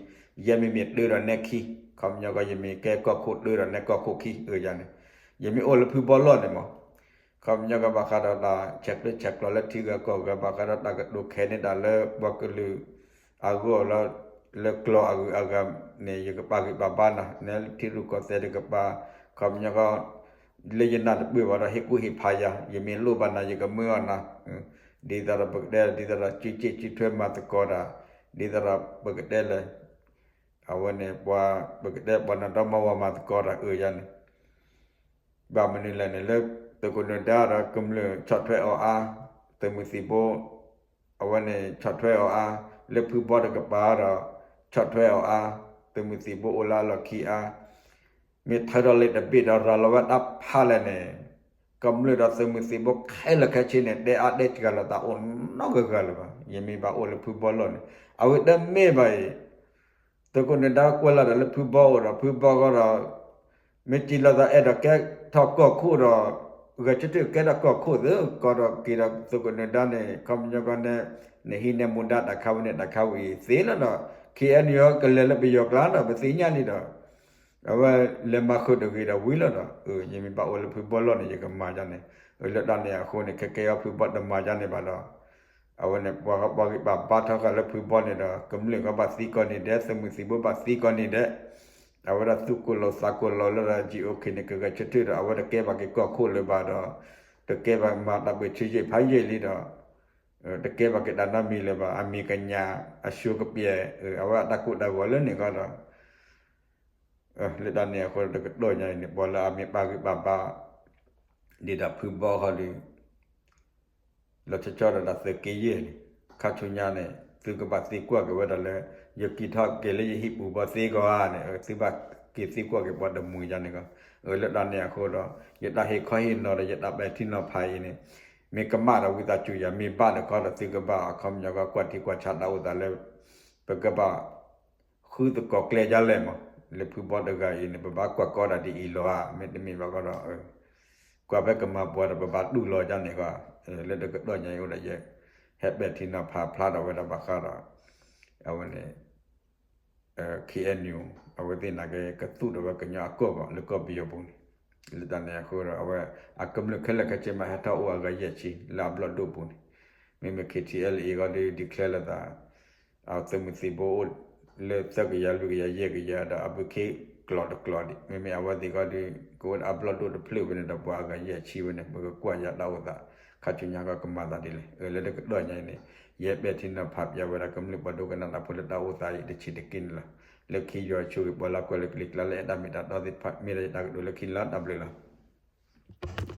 ယဲမ့မ့ၢ်တၢဒီးနဲခံ, ခီပညီကီး ယမ့ၢ်ကဲကီၢ်ခိၣ်တၢဒီးနဲကီၢ်ခိၣ်ခံ အၢယၤန့ၣ်, ယမ့ၢ်အိၣ်လၢဖုဘီလီၢ်န့ၣ်မး, ခီပညီကဘၣ်ဃးဒီးတၢ်ဆဲးကျၢဆဲးကျိးလၢထံဂၤကီၢ်ဂၤ ဘၣ်ဃးဒီးတၢ်ကတိၤခဲန့ၢ်တၢ်လၢပှၤကလုာ်အဂီၢ်လၢ လၢကျိာ်အဂုၤအဂၤန့ၣ် ယကပာ်ဂံၢ်ပာ်ဘါနၤ, နဲထံရူၢ်ကီၢ်သဲးတကပၤ, ခီပညီကီး လၢယနၢ်တပၢၢ်ဘၣ်ဒီး ဟ့ၣ်ကူၣ်ဟ့ၣ်ဖးယၤ, ယမ့ၢ်လိၣ်ဘၣ်နၤ ယကမၢအီၤနၤ, ဒ်သိးဒီးပကတဲ ဒ်သိးဒီး စုစ့ၣ်စုထွဲမၤသကိးတၢ်, ဒ်သိးဒီးပကတဲလၢ အဝဲန့ၣ် ပှၤ ပကတဲပှၤနီၢ်ဒီမါဝၤမၤသကိးတၢ်အၢယၤန့ၣ် ဘၣ်မနုၤလဲၣ်န့ၣ် လၢသုးခိၣ်နၢၤဒါဒီးကမျၢၢ်ဆီၣ်ထွဲအီၤအါ, သုးမုၢ်သံၣ်ဘိ အဝဲန့ၣ်ဆီၣ်ထွဲအီၤအါ, လၢဖုဘီတကပၤဒီး ဆီၣ်ထွဲအီၤအါ, သုးမုၢ်သံၣ်ဘိအိၣ်လၢအလီၢ်ခံအါ, မ့ၢ်ထၢထီၣ်လၢတဘ့ၣ်ဒီးရၤလီၤဝဲတၢ်ဖးလဲၣ်န့ၣ်, ကမျၢၢ်ဒီးသုးမုၢ်သံၣ်ဘိခဲလၢာ်ခဲဆ့န့ၣ် တဲအါတဲစှၤလိာ်သးအိၣ်နီတဂၤဂၤလၢၤဘၣ်. ယမ့ၢ်ဘၣ်အိၣ်လၢဖုဘီလီၢ်န့ၣ် အဝဲတမ့ၢ်ဘၣ်အံၤ သုးခိၣ်နၢၤဒါကွဲးလီၤဒီးလၢဖုဘီအိၣ်ဒီး ဖုဘီဃီဒီး မ့ၢ်စံးလိာ်သးအဲၣ်ဒိးကဲထီၣ်ကီၢ်ခိၣ်ဒီး ဂဲၤဆၢထၢၣ်ကဲထီၣ်ကီၢ်ခိၣ်သ့ ကီးဒီးက့ၤဒီးသုးခိၣ်နၢၤဒါန့ၣ် ခီပညီကီးန့ၣ် နဟံးန့ၢ်မူဒါတၢ်ခါဝဲန့ၣ် တၢ်ခါဝဲအံၤသ့လီၤဒီး ခ့ၣ်အဲၣ်ယူၣ် ကလဲၤလၢပယီၤကျါဒီး ပသ့ၣ်ညါလံဒီး အဝဲလဲၤမၤဃုာ်တဂ့ၤဒီးဝံၤလီၤဒီး ယမ့ၢ်ဘၣ်အိၣ်လၢဖုဘီလီၢ်န့ၣ် ယကမၤယါန့ၣ် လၢတၢ်န့ၣ်အဃိန့ၣ် ခဲကဲအီၤဖုဘီတမၤယါန့ၣ်ဘၣ်ဒီး အဝဲန့ၣ် ပှၤဂီၢ်ပှၤဂံၢ်ပှၤဘါထီၣ်ဃာ်လၢဖုဘီန့ၣ်ဒီး ကမျၢၢ်ဂီၢ်ဘၣ်သံကီးန့ၣ်ဒဲး သုးမုၢ်သံၣ်ဘိဘၣ်သံကီးန့ၣ်ဒဲး အဝဲဒၣ်သူၣ်ကိၢ်လီၤသးကိၢ်လီၤလၢ GOK န့ၣ် ကဂဲၤဆၢထၢၣ်ဒီး အဝဲတကဲဘၣ်က့ၤကီၢ်ခိၣ်လၢၤဘၣ်ဒီး တကဲဘၣ်မၤတၢ်ပၢၢ်ဆၢယဲၢ်ဖးယဲၢ်လံဒီး တကဲဘၣ်က့ၤတၢ်နီတမံၤလၢၤဘၣ် အမံၤကညး အဆိကပျဲၢ် အဝဲအတၢ်ကိၢ်တၢ်ဂီၤလၢန့ၣ်ဃီဒီး လၢတၢ်န့ၣ်အဃိတကတီၢ်ညါအံၤန့ၣ် ပှၤလၢအမ့ၢ်ပာ်ဂံၢ်ပာ်ဘါ ဒ်ဒီးဖုဘီဃီဒီး လီၤဆီဆီဒီးတၢ်သုးက့ယဲၢ်န့ၣ် ခါဆူညါန့ၣ် သုကဘၣ်သံကွၢ်က့ၤဝဲဒၣ်လၢ ယက့ၤထီၣ်က့ၤလၢယဟံၣ်ပူၤဘီသ့ကီးဧါန့ၣ် သုဘၣ်က့ၤသံကွၢ်က့ၤပှၤတမှံၤယါန့ၣ်ကီး လၢတၢ်န့ၣ်အဃိဒီး ယတၢ်ဟ့ၣ်ခီဟ့ၣ်နီၤဒီး ယတၢ်ပဲာ်ထံနီၤဖးအံၤန့ၣ် မ့ၢ်ကမၣ်ဒီးဝံသးစူၤယၤ မ့ၢ်ဘၣ်န့ၣ်ကီးဒီး သုကဘၣ်အခီပညီကီး ကွၢ်ထံကွၢ်ဆးတၢ်အိၣ်သးလၢ ပကဘၣ် ဃုသကိးကျဲဒ်လဲၣ်မး လၢဖုဘီတဂၤအံၤန့ၣ် ပဘၣ်ကွၢ်ကီတၢ်ဒ်အံၤလီၤဧါ မ့တမ့ၢ်ဘၣ်ဃီဒီး ကွၢ်ဖဲကမၤပှၤဒီး ပဘၣ်တူၢ်လိာ်ဒ်န့ၣ်ကီး လၢတကတီၢ်ညါအံၤအိၣ်ဒီးယဲ ဟဲပဲာ်ထံနီၤဖးဖျါထီၣ်ဝဲဒၣ်ဘၣ်ဃးဒီး အဝဲန့ၣ် KNU အဝဲသ့ၣ်နာ်က့ ကသူၣ်ထီၣ်ဝဲကညီအကီၢ်ဘၣ်လၢကီၢ်ပယီၤပူၤန့ၣ် လၢတၢ်န့ၣ်အဃိဒီး အဝဲအကမျၢၢ်ခဲလၢာ်ခဲဆ့မး ဟဲထီၣ်အိၣ်အဂၤယဲၢ်ဆံ လၢအဘျီၣ်ဒိၣ်ပူၤန့ၣ် မ့မ့ၢ် KTLA အံၤဃီဒီး declare လိာ်သး အသုးမုၢ်သံၣ်ဘိအိၣ်လၢသၢကယၤလွံၢ်ကယၤယဲၢ်ကယၤဒီး အဘုခ့ကျိာ်တကျိာ်ဒံး မ့မ့ၢ်အဝဲသ့ၣ်ဃီဒီး ကအိၣ်ဒီးအဘျီၣ်ဒိၣ်တဖျၢၣ်ဝဲန့ၣ်ဒီး ပှၤအဂၤယဲၢ်ဆံဝဲန့ၣ် ပကကွၢ်ယၤတၢ်အိၣ်သး ခါဆူညါကီးကမၤသးဒ်လဲၣ် လၢတကတီၢ်ညါအံၤန့ၣ် ယဟဲပဲာ်ထံနီၤဖးပျါဝဲဒၣ်ကမျၢၢ်ပှၤဒိကနၣ်တၢ်ဖိလၢတၢ်အိၣ်သးအံၤတဆံးတက့ၢ်န့ၣ်လီၤ. လၢခံယွၤဆိၣ်ဂ့ၤပှၤလၢကွၢ်လၢကလံၤကျါလၢအဲၣ်တၢ်မ့ၢ်တၢ်တီသ့ၣ်တဖၣ် မ့ၢ်ဒၣ်ယတၢ်ကတိၤလၢခံလီၤ တၢ်ဘျုးလီၤ.